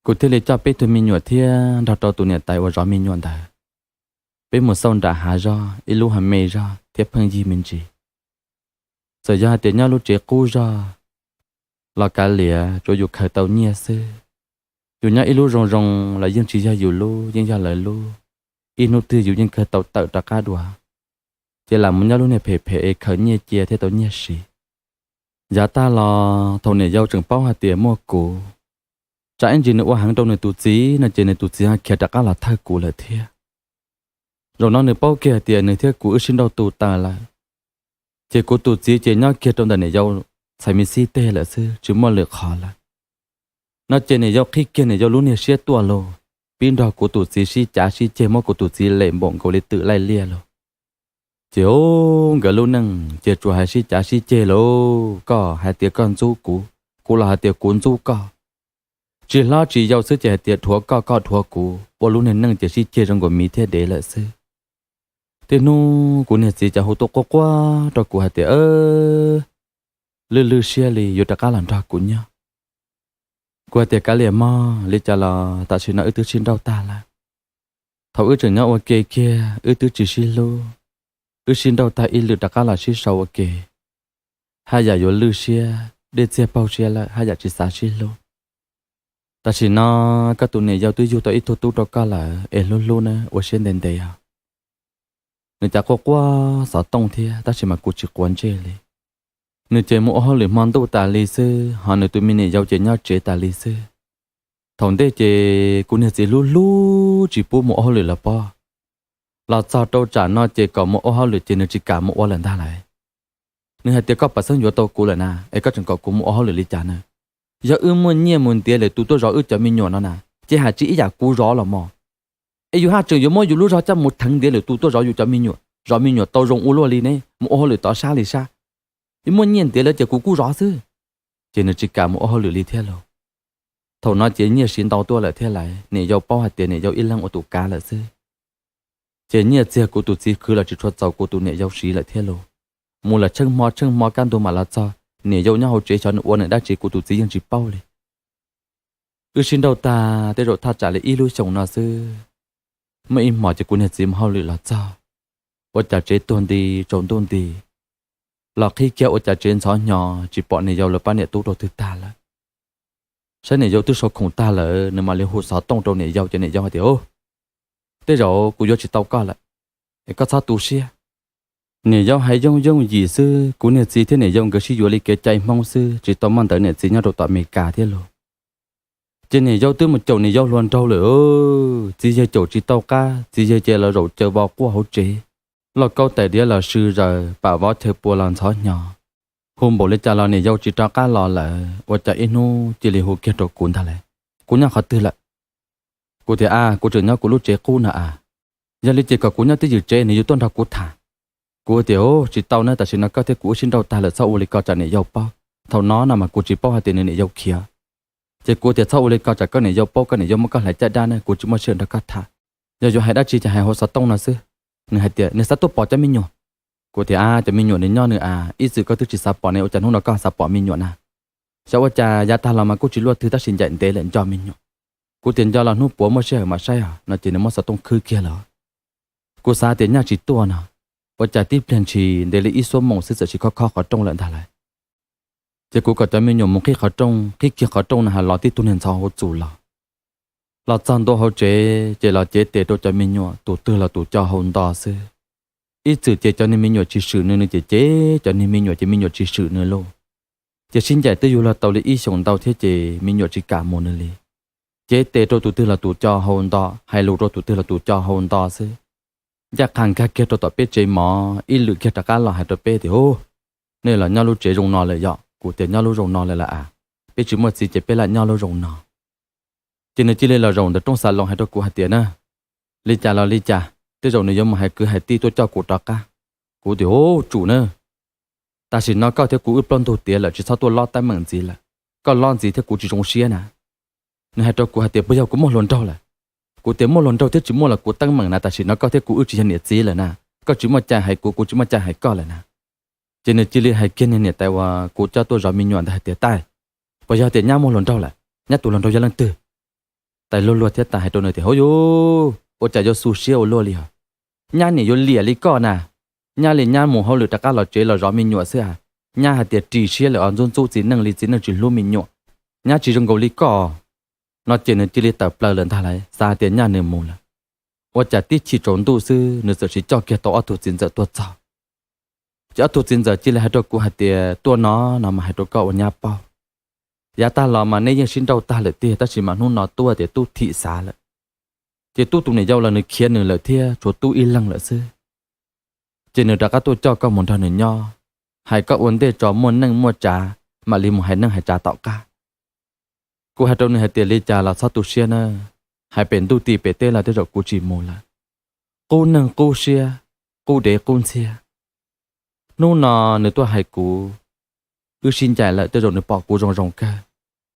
Kuv thiaj li coj peb tug me nyuam thiab nrog rau tus niam tais uas zov me nyuam ntawd, peb mus xauj nram hav zog ib lub hav me zog thiab pheej yig me ntsis. Txawm yog hais tias nyob lub tsev qub zog los kav liam tsuav yus khaws tau nyiaj xwb. Yus nyob ib lub zoo zoo los yeej tsis yog yus lub, yeej yog lawv lub. Ib hnub twg yus yeej kawg tau tawm rov qab dua, ces lam mus nyob lub niag phem phem es khaws nyiaj cia thiaj tau nyiaj siv. Yav tag los thaum niam yau tseem paub hais tias muaj kuv, tsam ib ntsis nws ua heev rau nws tus txiv no ces nws tus txiv ho khiav rov qab los thawj kuv lawm thiab. Zaum no nws paub kiag hais tias nws thiab kuv wb sib nrauj tu taws lawm, ces kuv tus txiv ces nyob kiag rau ntawm niam yau txhais me xib teg lawm xwb tsis muaj lwm qhov lawm. No ces niam yau qhib kiag niam yau lub niag siab tuaj lauj, pib nrog kuv tus txiv sib cav sib ceg muab kuv tus txiv lem npaum nkaus li twm laij liaj lauj. Ces nkawd lub neej ces tsuas hais sib cav sib ceg lauj, koj hais tias koj ntxub kuv, kuv los hais tias kuv ntxub koj. Tsis hlob tsis yau xwb ces hais tias dhuav koj koj dhuav kuv, ua lub niag neej ces sib ceg zoo nkaus miv thiab dev lawm xwb. Tej hnub kuv niag txiv cas hu tuaj quaj quaj rau kuv hais tias lwj lwj siab li yuav rov qab los nrog kuv nyob. Kuv hais tias kav liam mog, li cas los tam sim no wb twb sib nrauj tag lawm. Thaum wb tseem nyob ua ke kiag wb twb tsis sib hlub, wb sib nrauj tag ib lwm rov qab los sib sau ua ke, haj yam yuav lwj siab dej txiag paug siab lawm, haj yam tsis xav sib hlub. Tam sim no koj tus niam yau twb yug tau ib tug tub rau koj lawm es hlub hlub nawb, ua siab ntev ntev os. Nws cas quaj quaj xov tooj thiab tab sis mas kuv tsis quav ntsej li. Nws ces mus ua hauj lwm hmo ntuj tas li xwb, ho nws tus me niam yau ces nyob tsev tas li xwb. Thaum ntej ces kuv niag txiv hlub hlub tsis pub mus ua hauj lwm los pob, los txog rau tsam no ces kom mus ua hauj lwm ces nws tsis kam mus ua lawm ntag lauj. Nws hais tias koj pam xeeb yuav tau kuv lawm na es koj tseem kom kuv mus ua hauj lwm li cas na? Yog wb muaj nyiaj mus ntiav lwm tus tuaj zov wb cov me nyuam no na, ces hais tsis ib yam kuv zov los mog. Es yus haj tseem yuav muab yus lub zog coj mus theev ntiav lwm tus tuaj zov yus cov me nyuam, zov me nyuam tau zoo ua luaj li ne, mus ua hauj lwm tov sab li sab. Yus muaj nyiaj ntiav lawm ces kuv kuj zov xwb. Ces nws tsis kam mus ua hauj lwm li thiab lauj. Thaum no ces nyiaj siv ntau tuaj lawm thiab lauj, niam yau paub hais tias niam yau ib leeg ua tus kav lawm xwb. Ces nyiaj txiag kuv tus txiv khwv los tsis tshua txaus kuv tus niam yau siv lawm thiab lauj. Mus lawm tsheej hmo tsheej hmo kaj ntug mam los txog, niam yau nyob hauv tsev xyov nws ua nws dab tsi kuv tus txiv yeej tsis paub li. Wb sib nrauj tag tej zaum thaj tsam li ib lub xyoos no xwb, muaj ib hmos ces kuv niag txiv mus hauj lwm los txog, ua cas tsev tuag nti tsaus ntuj nti, los qhib kiag ua cas tsev ntxhov hnyo tsis pom niam yau lawv pab niam tub rau twg tag lawm. Saib niam yau twb sau khoom tag lawm nws mam li hu xov tooj rau niam yau ces niam yau hais tias, Tej zaum kuv yuav tsis tau koj lawm, es koj txhob tu siab. Niam yau hais yooj yooj yim xwb, kuv niag txiv thiab niam yau nkawd sib yuav li kev cai Hmoob xwb, tsis tau muaj ntawv niam txiv nyob rau tom Amelikas thiab lauj. Ces niam yau twb mus caum niam yau hluas nraug lawm, txiv yawg caum tsis tau qab, txiv yawg ces los zaum caw vos quaj hauv tsev, lauj kaub tais diav los sw zaws, pam vov chaw pua los ntxhov hnyo. Hu npaum li cas los niam yau tsis rov qab los lawm, ua cas ib hnub cia li hu kiag rau kuv ntag lauj, kuv nyob qhov twg lawm? Kuv tias, a, kuv tseem nyob kuv lub tsev qub no a. Yog li ces kom kuv nyob twj ywm tsev nws yuav tuaj nrog kuv tham. Kuv tias, u, tsis tau na, tam sim no koj thiab kuv wb sib nrauj tag lawm, txhob ua li ko tsam niam yau paub. Thaum no no mas kuv tsis paub hais tias nws niam yau khiav. Ces kuv tias txhob ua li ko tsam koj niam yau paub, koj niam yau muab koj hlais caj dab na, kuv tsis muaj sij hawm nrog koj tham. Yog yuav hais dab tsi ces hais hauv xov tooj no xwb. Nws hais tias nws xav tuaj pom cov me nyuam. Kuv tias, a, cov me nyuam nws nyob nws a, ib txwm koj twb tsis xav pom ne, ua cas hnub no koj xav pom me nyuam na? Xyov ua cas yav tag los mas kuj tsis luaj twg tab sis ncaim ntev lawm nco me nyuam. Kuv tias nco los hnub puav muaj sij hawm mam saib os no ces nws muab xov tooj khwb kiag lawm. Kuv xav tias nyaj tsis tuaj no, ua cas tib pliag ntshis ntev li ib xuab moos xwb txawm sis khob khob qhov rooj lawm ntag lauj. Ces kuv kom cov me nyuam mus qhib qhov rooj, qhib kiag qhov rooj no hais los tib tug niag ntxhov hauv txus los. Los txog ntua hauv tsev ces los cev tes rau cov me nyuam tus twg los tus co hau nto xwb. Ib txwm ces cov niag me nyuam tsis swm nws, nws ces cev cov niag me nyuam ces me nyuam tsis swm nws lauj. Ces sib ncaim twb yuav luag tau li ib xyoos ntau thiab ces me nyuam tsis kam mus nws li. Cev tes rau tus twg los tus co hau nto, hais lus rau tus twg los tus co hau nto xwb. Ncaj qha nkag kiag rau tom peb tsev mov ib lwm kiag rov qab los hais rau peb tias, u, nej los nyob lub tsev zoo no lawm yom? Kuv tias nyob lub zoo no lawm lauj a, peb tsis muaj txiv ces peb lam nyob lub zoo no. Ces nws cia li los zaum ntawm rooj xav loos hais rau kuv hais tias na, li cas los li cas, tej zaum nws yuav mus hais kwv hais tij tuaj coj kuv rov qab. Kuv tias, u, tsum na, tam sim no koj thiab kuv wb plaub ntug tiav lawm, tsis txhob tuaj lob teeb meem ntxiv lawm, koj lob ntxiv thiab kuv tsis zoo siab na. Nws hais rau kuv hais tias puas yog kuv muaj hluas nraug lawm? Kuv tias muaj hluas nraug thiab tsis muaj los kuv teeb meem na, tam sim no koj thiab kuv wb tsis yog niam txiv lawm na, koj tsis muaj cai hais kuv, kuv tsis muaj cai hais koj lawm na. Ces nws cia li hais kiag niag niam tais uas kuv coj tuaj zov me nyuam ntawd hais tias, tais, puas yog tias nyab muaj hluas nraug lawm? Nyab tus hluas nraug yog leej twg? Tais luag luag thiab tais hais rau nws tias, hauv yuv, ua cas yuav xu siab ua luaj li os? Nyab niam yuav liam li koj na. Nyab li nyab mus hauj lwm rov qab los tsev los zov me nyuam xwb a. Nyab hais tias ris siab lawm os, ntxub ntxub txiv neej li txiv neej tsis hlub me nyuam. Nyab tsis zoo nkaus li koj. No ces nws cia li tawm plaws lawm ntag lauj, xav hais tias nyaj nws mus lawm. Ua cas tib chim tsaus ntuj xwb nws txawm sis coj kiag tau ob tug txiv ntxawm tuaj txog. Ces ob tug txiv ntxawm cia li hais rau kuv hais tias tuaj no no mas hais rau koj ua nyab paub. Yav tag los mas neb yeej sib nrauj tag lawm tiag, tab sis mas hnub no tub tias tub thim xav lawm. Ces tub tus niam yau los nws khiav nws lawm thiab tshuav tub ib leeg lawm xwb. Ces nws rov qab tuaj coj koj mus nrog nws nyob, hais koj ua ntej tso, muaj neej muaj tsav mam li mus hais neej hais tsav tom qab. Kuv hais rau nws hais tias li cas los txhob tu siab na, hais pem ntuj tim pem teb los tej zaum kuv tsis mus lawm. Qub neeg qub siab, qub dev qub ntxhiab. Hnub no nws tuaj hais kuv, wb sib ncaim lawm tej zaum nws pom kuv zoo zoo kawg,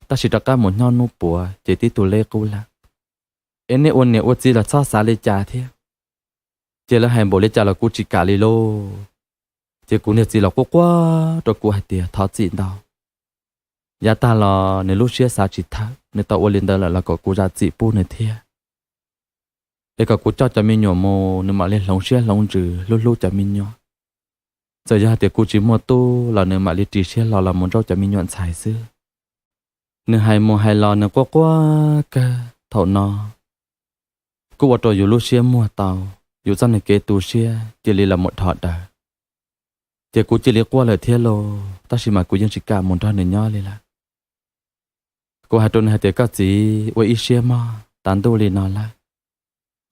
tab sis rov qab mus nyob hnub puav ces tib tug leb qub lawm. Es nej ua niam ua txiv los txhob xav li cas thiab. Ces lawv hais npaum li cas los kuv tsis kam li lauj. Ces kuv niag txiv los quaj quaj rau kuv hais tias thov txim ntau. Yav tag los nws lub siab xav tsis thawj, nws tau ua li ntawd lawm los kom kuv zam txim pub nws thiab. Es kom kuv coj cov me nyuam mus nws mam li hloov siab hloov ntsws hlub hlub cov me nyuam. Txawm yog hais tias kuv tsis muaj tub los nws mam li ris siab hlo los mus nrauj cov me nyuam ntxhais xwb. Nws hais mus hais los nws quaj quaj kawg thaum no, kuj ua rau yus lub siab muag tau, yus txoj niag kev tu siab cia li los mus dhos daws. Ces kuv cia li quaj lawm thiab lauj, tab sis mas kuv yeej tsis kam mus nrog nws nyob li lawm. Kuv hais rau nws hais tias koj txiv, ua ib siab mog, tav ntuj li no lawm,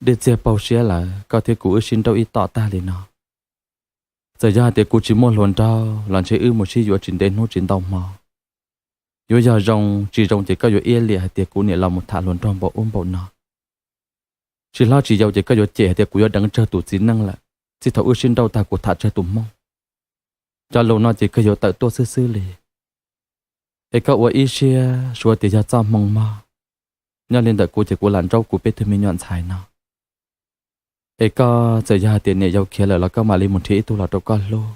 dej txiag paug siab lawm, koj thiab kuv wb sib nrauj ib tom tag li no. Txawm yog hais tias kuv tsis muaj hluas nraug los ntshe wb mus sib yuav tsis ntev hnub tsis ntau hmo. Yuav yog zoo tsis zoo ces koj yuav iab liam hais tias kuv niam los mus tham hluas nraug npaum ub npaum no. Tsis hlob tsis yau ces koj yuav cem hais tias kuv yuav deev tsawg tus txiv neej lawm, txij thaum wb sib nrauj tag kuv tham tsawg tus hmoob. Cov lus no ces kawg yuav tawm tuaj xwb xwb li. Es koj ua ib siab, suav tias yog txoj hmoo mog, nyob li ntawm kuv ces kuv lam nrauj kuv peb tug me nyuam ntxhais no. Es koj txawm yog hais tias niam yau khiav lawm los koj mam li mus nrhiav ib tug los rau koj hlub.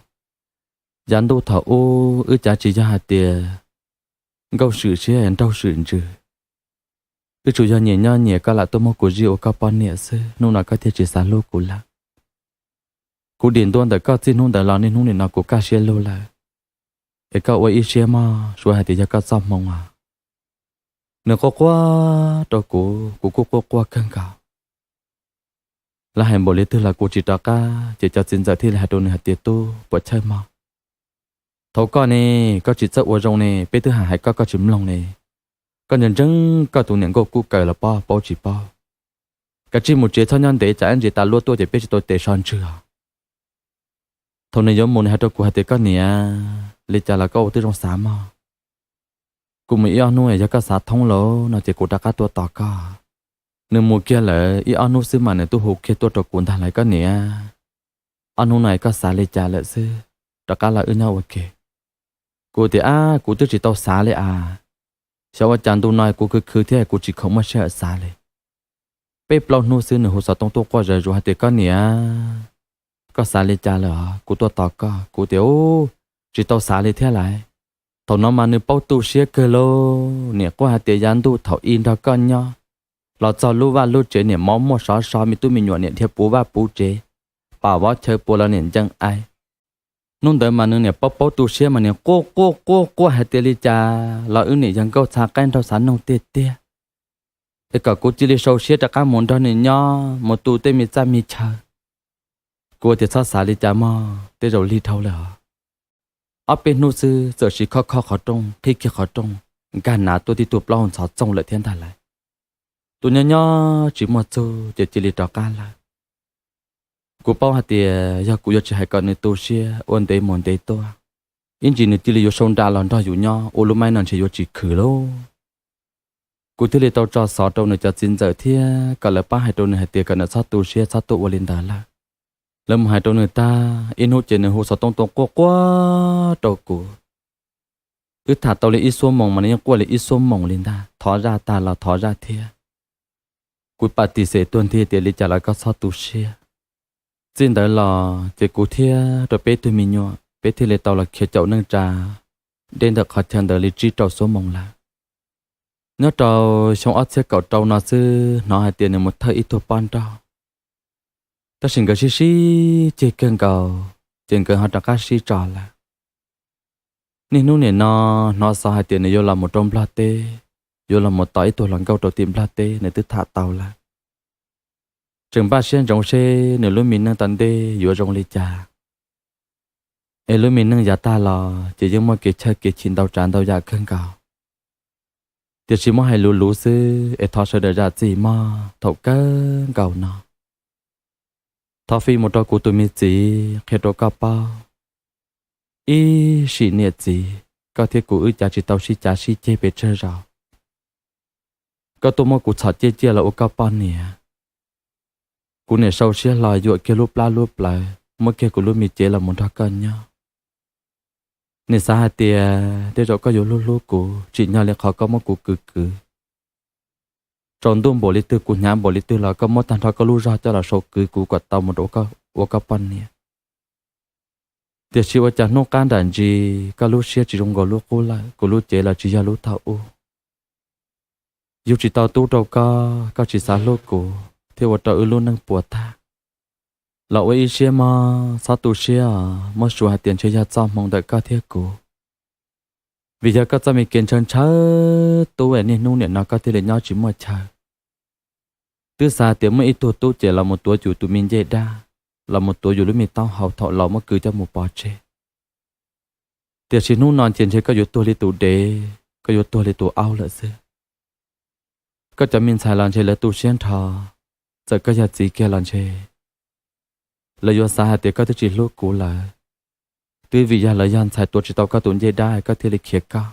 Yav ntuj thaum ub wb cav tsis yog hais tias nkauj swm siab nraug swm ntsws, wb tsuas yog nyias nyob nyias, koj lam tuaj muab kuv zij ua koj poj niam xwb, hnub no koj thiaj tsis xav hlub kuv lawm. Kuv dim ntua ntawm koj txij hnub ntawd los niaj hnub nim no kuv kaj siab lug lawm. Es koj ua ib siab mog, suav hais tias yog koj txoj hmoo os. Nws quaj quaj rau kuv, kuv kuj quaj quaj kawg nkaus. Lawv hais npaum li twg los kuv tsis rov qab, ces cov txiv ntxawm thiaj li hais rau nws hais tias tub, puas chawj mog, thaum koj ne, koj tsis txawj ua zoo ne, peb twb hais hais koj koj tsis mloog ne. Koj ntseeg ntseeg koj tus niam nkauj kub kaws los pob paub tsis paub. Kav tsij mus tsev txhob nyob ntev tsam ib ntsis tas luab tuaj ces peb tsis tau tes so ntswg os. Thaum nws yuav mus nws hais rau kuv hais tias koj niam, li cas los koj ua tib zoo xav mog. Kuv mus ib ob hnub yog koj xav thoob lawm no ces kuv rov qab tuaj tos koj. Nws mus kiag lawm ib ob hnub xwb mas nws twb hu kiag tuaj rau kuv ntag lawm, koj niam, ob hnub no koj xav li cas lawm xwb, rov qab los wb nyob ua ke. Kuv tias, ab, kuv twb tsis tau xav li as. Xyov ua cas ntu no kuv khwv khwv thiab kuv tsis khoom muaj sij hawm xav li. Peb plaub hnub xwb nws hu xov tooj tuaj quaj zom zaws hais tias, koj niam, koj xav li cas lawm os, kuv tuaj tos koj. Kuv tias, u, tsis tau xav li thiab lauj. Thaum no mas nws paub tu siab kawg lauj, niam quaj hais tias yav ntuj thaum i nrog koj nyob, los txog lub vaj lub tsev niam mov muaj sov so, me tub me nyuam niam dhia puv vaj puv tsev, pam vov chaw pua los niam ncees ai. Hnub ntawd mas nws niam paub paub tu siab mas niam quaj quaj quaj quaj hais tias li cas los wb niam yawg nkauj txhav qaib nraug xav noog tiag tiag, es kom kuv cia li sau siab rov qab mus nrog nws nyob mus tu tej me txaj me chaw. Kuv tias txhob xav li cas mog, tej zaum lig dhau lawm os. Ob peb hnub xwb txawm siv khob khob qhov rooj, qhib kiag qhov rooj, nkag nav tuaj tib tug plaub hau ntxhov txooj lawm thiab ntag lauj. Tus nyob nyob tsis muaj txuj ces cia li rov qab lawm. Kuv paub hais tias yog kuv yuav tsis hais kom nws tu siab ua ntev mus ntev tuaj, ib ntsis nws cia li yuav sau nra los nrog yus nyob ua lub maib no ntshe yuav tsis khwv lauj. Kuv thiaj li tau tso xov rau nws cov txiv ntxawm thiab kom lawv pab hais rau nws hais tias kom nws txhob tu siab txhob tuaj ua li ntawd lawm. Lawv mus hais rau nws tag, ib hnub ces nws hu xov tooj tuaj quaj quaj rau kuv. Wb tham tau li ib xuab moos mas nws yeej quaj li ib xuab moos li ntag, thov zaj tag los thov zaj thiab. Kuv pam tis xem tuag nthi tias li cas los koj txhob tu siab. Txij ntawd los ces kuv thiab rau peb tug me nyuam peb thiaj li tau los khiav caum neej tsa deb ntawm qhov chaw ntawd li tsib rau xuab moos lawm. Nyob rau xyoo ob txhiab kaum rau no xwb hnov hais tias nws mus thawj ib tug poj nrauj, tab sis nkawd sib sib ceg kawg nkaus, ces nkawd ho rov qab sib tso lawm. Niaj hnub nim no hnov xov hais tias nws yuav los mus rau Nplog teb, yuav los mus tos ib tug hluas nkauj rau tim Nplog teb nws twb tham tau lawm. Tseem npaj siab ntsoov seb nws lub me neej tom ntej yuav zoo li cas, es lub me neej yav tag los ces yeej muaj kev chawj kev chim ntau tsav ntau yam kawg nkaus. Tiam sis muab hais luv luv xwb es thov sawv daws zam txim mog thaum kawg nkaus no. Thov fij mus rau kuv tus me txiv qhia rau koj paub, ib sim niam txiv koj thiab kuv wb cav tsis tau sib cav sib ceg pes tsawg zaus. Koj tuaj muab kuv txhom ciaj ciaj los ua koj poj niam. Kuv niam sau siab hlo yuam kiag lub plab lub plawv muab kiag kuv lub me cev los mus nrog koj nyob. Niam xav hais tias tej zaum koj yuav hlub hlub kuv tsim nyog li qhov koj muab kuv kwv kwv, tsaus ntuj npaum li twg kuv hnyav npaum li twg los koj muab tag nrho koj lub zog coj los sau kwv kuv kom tau mus rau ua koj poj niam. Tiam sis ua cas hnub qab nram ntsis koj lub siab tsis zoo nkaus lub qub lawm, kuv lub cev los tsis yog lub thaum ub. Yug tsis tau tub rau koj, koj tsis xav hlub kuv thiaj ua rau wb lub neej puas tag. Los ua ib siab mog, txhob tu siab os, muab suav hais tias ntshe yog txoj hmoo ntawm koj thiab kuv. Vim yog koj txoj me kev ntshaw ntshaw tub es niaj hnub nim no koj thiaj li nyob tsis muaj chaw. Twb xav tias muaj ib tug tub ces los mus tuav yus tus me ncej dab, los mus tuav yus lub me taub hau thaum laus muab kwv coj mus pov tseg. Tiam sis hnub no ces ntshe koj yuav tuag li tus dev, koj yuav tuag li tus aub lawm xwb. Koj cov me ntxhais los ntshe lawv tu siab nrho, txawm koj yog txiv kiag los ntshe lawv yuav xav hais tias koj twb tsis hlub kuv lawm, twb vim yog lawv yog ntxhais tuav tsis tau koj tus ncej dab koj thiaj li khiav koj.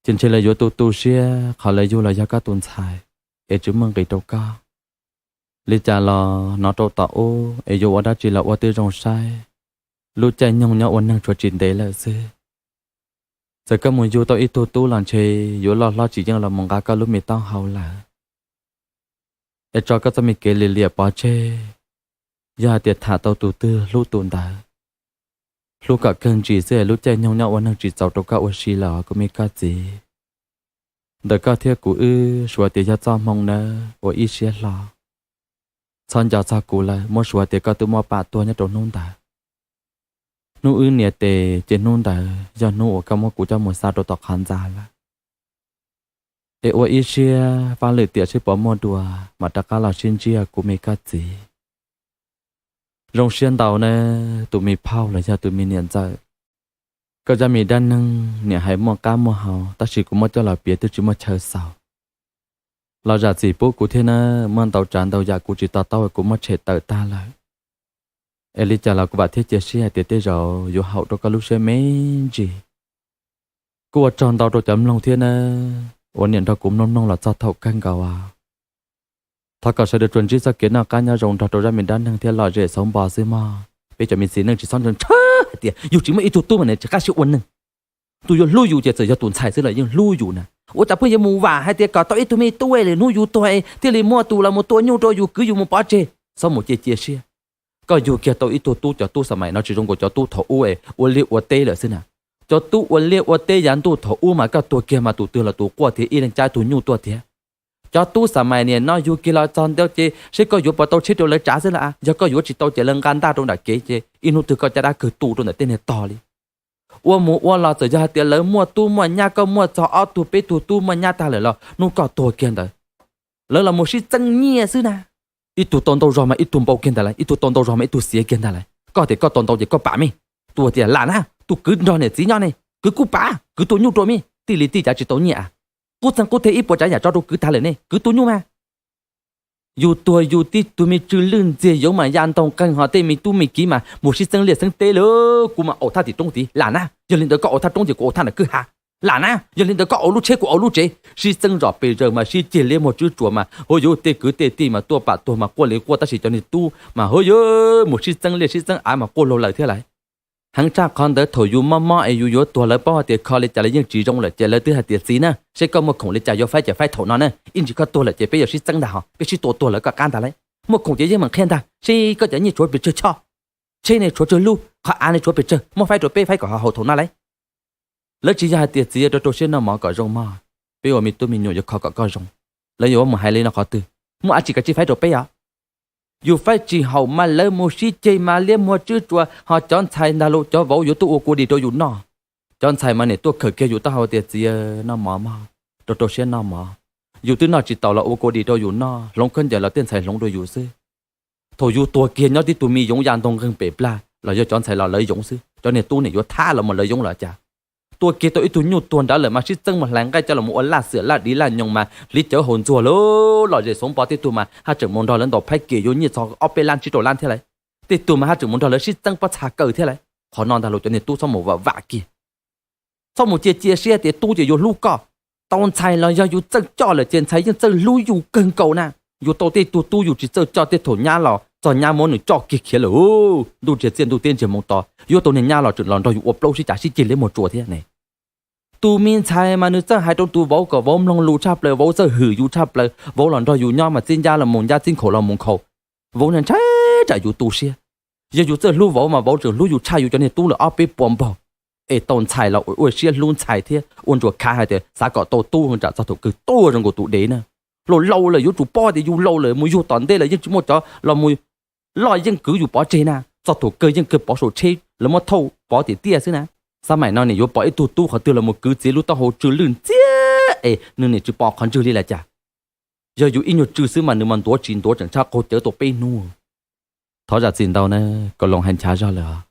Ces ntshe lawv yuav tu tu siab qhov lawv yug los yog koj tus ntxhais, es tsis muaj nqis rau koj. Li cas los hnov rau tom ub es yuav ua dab tsi los ua twb zoo saib, lub caij nyoog nyob ua neeg tshuav tsis ntev lawm xwb. Txawm koj mus yug tau ib tug tub los ntshe yuav loj hlob tsis yeej los mus nqa koj lub me taub hau lawm. Es tso koj txoj me kev lim liam pov tseg, yog hais tias tham tau tus twg hlub tus ntawd. Hlub kom kawg ntsis xwb es lub caij nyoog nyob ua neeg tsis txaus rau koj ua si lawm os kuv me koj txiv. Ntawm koj thiab kuv wb suav tias yog txoj hmoo nawb, ua ib siab hlo. Txhob nco txog kuv lawm, muab suav tias koj twb muaj pam tuag nyob rau hnub ntawd. Hnub wb nias tes ces hnub ntawd yog hnub uas koj muab kuv coj mus xa rau tom qhov ntxa lawm. Es ua ib siab fab lwm tiam seb puas muaj dua mam rov qab los sib ntsib kuv me koj txiv. Zoo siab ntau nawb tus me phauj los yog tus me niam ntxawm. Koj zaj me dab neeg niam hais muaj qab muaj hau tab sis kuv muab coj los piav twb tsis muaj chaw xaus. Los zam txim pub kuv thiab nawb, muaj ntau tsav ntau yam kuv tsis to taub kuv muab tshem tawm tag lawm. Es li cas los kuv vam thiab cia siab hais tias tej zaum yuav haum rau koj lub siab me ntsis. Kuj ua tsaug ntau rau cov mloog thiab nawb, uas niam nrog kuv mloog mloog los txog thaum kawg nkaus as. Thov kom sawv daws tsuas ntsib txoj kev noj qab nyob zoo nrog rau zaj me dab neeg thiab lom zem xauv npo xwb mog. Peb cov me txiv neej tsis txhob ntshaw ntshaw hais tias yus tsis muaj ib tug tub mas nws tsis qab siab ua neeg. Tus yuav hlub yus ces txawm yog tus ntxhais xwb los yeej hlub yus na. Ua cas pheej yuav mus vam hais tias kom tau ib tug me tub es lwm hnub yus tuag es thiaj li muaj tus los mus tua nyuj rau yus kwv yus mus pov tseg. Txhob mus cia cia siab. Koj yug kiag tau ib tug tub, cov tub xas mais no tsis zoo nkaus cov tub thaum ub es ua liaj ua teb lawm xwb na. Cov tub ua liaj ua teb yav ntuj thaum ub mas koj tuag kiag mas tus twg los tus quaj thiab ib leeg cab ib tug nyuj tuaj thiab. Cov tub xas mais niam no yug kiag los txog ntawd ces seb koj yuav puas tau tsheb rau lawv tsav xwb las. Yog koj yuav tsis tau ces lawv nqa ntaj rau nram kev ces ib hnub twg koj caj dab kawg tu rau ntawm tej niag tog li. Ua mus ua los txawm yog hais tias lawv muaj tub muaj nyab, koj muaj txog ob tug peb tug tub muaj nyab tag lawm los hnub koj tuag kiag ntawd, lawv los mus sib txeeb nyiaj xwb na. Ib tug tau ntau zog mas ib tug npau kiag ntag lauj, ib tug tau ntau zog mas ib tug xiav kiag ntag lauj. Koj tias koj tau ntau ces koj pam me. Tus tias lam na, tus kwv nrog niam txiv nyob ne, kwv kuj pam, kwv tua nyuj rau me, tij li tij cav tsis tau nyiaj a. Qub txeeg qub teg ib puas tsav yam tso rau kwv tag lawm ne, kwv tua nyuj mas. Yus tuag yus tib tug me tsw lwj ntxiag yoov mas ya ntau nqeeg ho tej me tub me kiv mas mus sib txeeb liaj xeeb teb lawm, kuv mas aus thaj tim roob tid lam na. Yog li ntawd koj aus thaj roob ces kuv aus thaj nram kwj ha lam na. Yog li ntawd koj aus lub tsheb kuv aus lub tsev, sib txeeb zom pes zaws mas sib ceg liab muag tswb tsuas mas hauj yawg tej kwv tej tij mas tuaj pam tuag mas quaj li quaj tab sis cov niag tub mas hauj yawg mus sib txeeb liaj sib txeeb av mas quaj laug lawm thiab lauj. Heev tshaj qhov ntawd thaum yus mob mob es yus yuav tuag lawv paub hais tias kho li cas los yeej tsis zoo lawm ces lawv twb hais tias txiv na, seb koj muaj khoom li cas yuav faib ces faib thaum no na, ib ntsis koj tuag lawm ces peb yuav sib txeeb ntag ho, peb sib tua tuag lawv koj qab ntag lauj. Muaj khoom ces yeej meem qhia ntag, seb koj cov nyiaj tshuav pes tsawg choj, tsheb ne tshuav tsawg lub, qhov av ne tshuav pes tsawg muab faib rau peb faib kom haum thaum no lauj. Lawv tsis yog hais tias txiv rau rau siab noj mov kom zoo mog, peb ua me tub me nyuam yuav kho kom koj zoo. Lawv yuav mus hais li no qhov twg, muaj dab tsi koj cia faib rau peb os. Yus faib tsis haum mas lawv mus sib ceg mas liab muag tswb tsuas ho cov ntxhais ntag los cov vauv yuav tuaj ua kua dis rau yus noj. Cov ntxhais mas niam tuaj khawm kiag yus taub hau tias txiv noj mov mog, rau rau siab noj mov. Yus twb noj tsis taus los ua kua dis rau yus noj, hloov khaub ncaws los tej ntxhais hloov rau yus xwb. Thaum yus tuag kiag nyob tib tug me yoov ya ntau nqeeg pem plag los yog cov ntxhais los lawv yoov xwb, cov niag tub niam yuav thab los mus lawv yoov los cas. Tua kiag tau ib tug nyuj tuag nrad lawm mas sib txeeb mus hlais nqaij coj los ua laj xiam laj div laj nyoos mas hliv cawv haus ntxuag lawm. Lom zem xauv npo tej tug mas haj tseem mus nrog lawv ntaus phab kem yuav nyiaj txog ob peb lab tsib rau lab thiab lauj. Tej tug mas haj tseem mus nrog lawv sib txeeb pob txha kaw thiab lauj. Qhov no ntag los cov niag tub txhob mus vam vam kiag. Txhob mus cia cia siab tias tub ces yuav hlub koj. Tau ntxhais los yog yus txawj coj lawm ces ntxhais yeej txawj hlub yus kawg nkaus na. Yus tau tej tug tub yus tsis txawj coj, tej thaum nyab los txog nyab muab nws coj kiag khiav lawm, ntuj ntsiag txiaj ntuj teb ntsiag moo to, yuav tau niag nyab los tseem los nrog yus ua plaub sib cav sib ceg liab muag tsuas thiab ne. Tus me ntxhais mas nws txawj hais rau tus vauv kom vauv mloog lus tshaj plaws, vauv txawj hwm yus tshaj plaws, vauv los nrog yus nyob mas txib ncab los mus ncab, txib nkhaus los mus nkhaus. Vauv niag ntshai tsam yus tu siab. Yog yus txawj hlub vauv mas vauv tseem hlub yus tshaj yus cov niag tub lawm ob peb puas npaug. Es tau ntxhais los ua siab hlub ntxhais thiab ua ntsuas khav hais tias xav kom tau tub tsam txog thaum kawg tuag zoo nkaus tus dev na. Laus laus lawm yuav tsum paub tias yus laus lawm, mus yug tom ntej lawm yeej tsis muaj cov los mus loj yeej kwv yus pov tseg na, txog thaum kawg yeej kawg pov saum tsheb lawv muab thauj pov tiag tiag xwb na. Xab maim no nim yuav pom ib tug tub qhov twg los mus kwv txiv lub taub hau tsw lwj ntxiag es nws nim tsis pom qhov ntswg li las cas. Yog yus ib nyuag tsw xwb mas nws mas ntuav tsis ntuav tseem tshaj qaug cawv tau peb hnub. Thov zam txim ntau na, Kaus Loos hais nchav zog lawm os.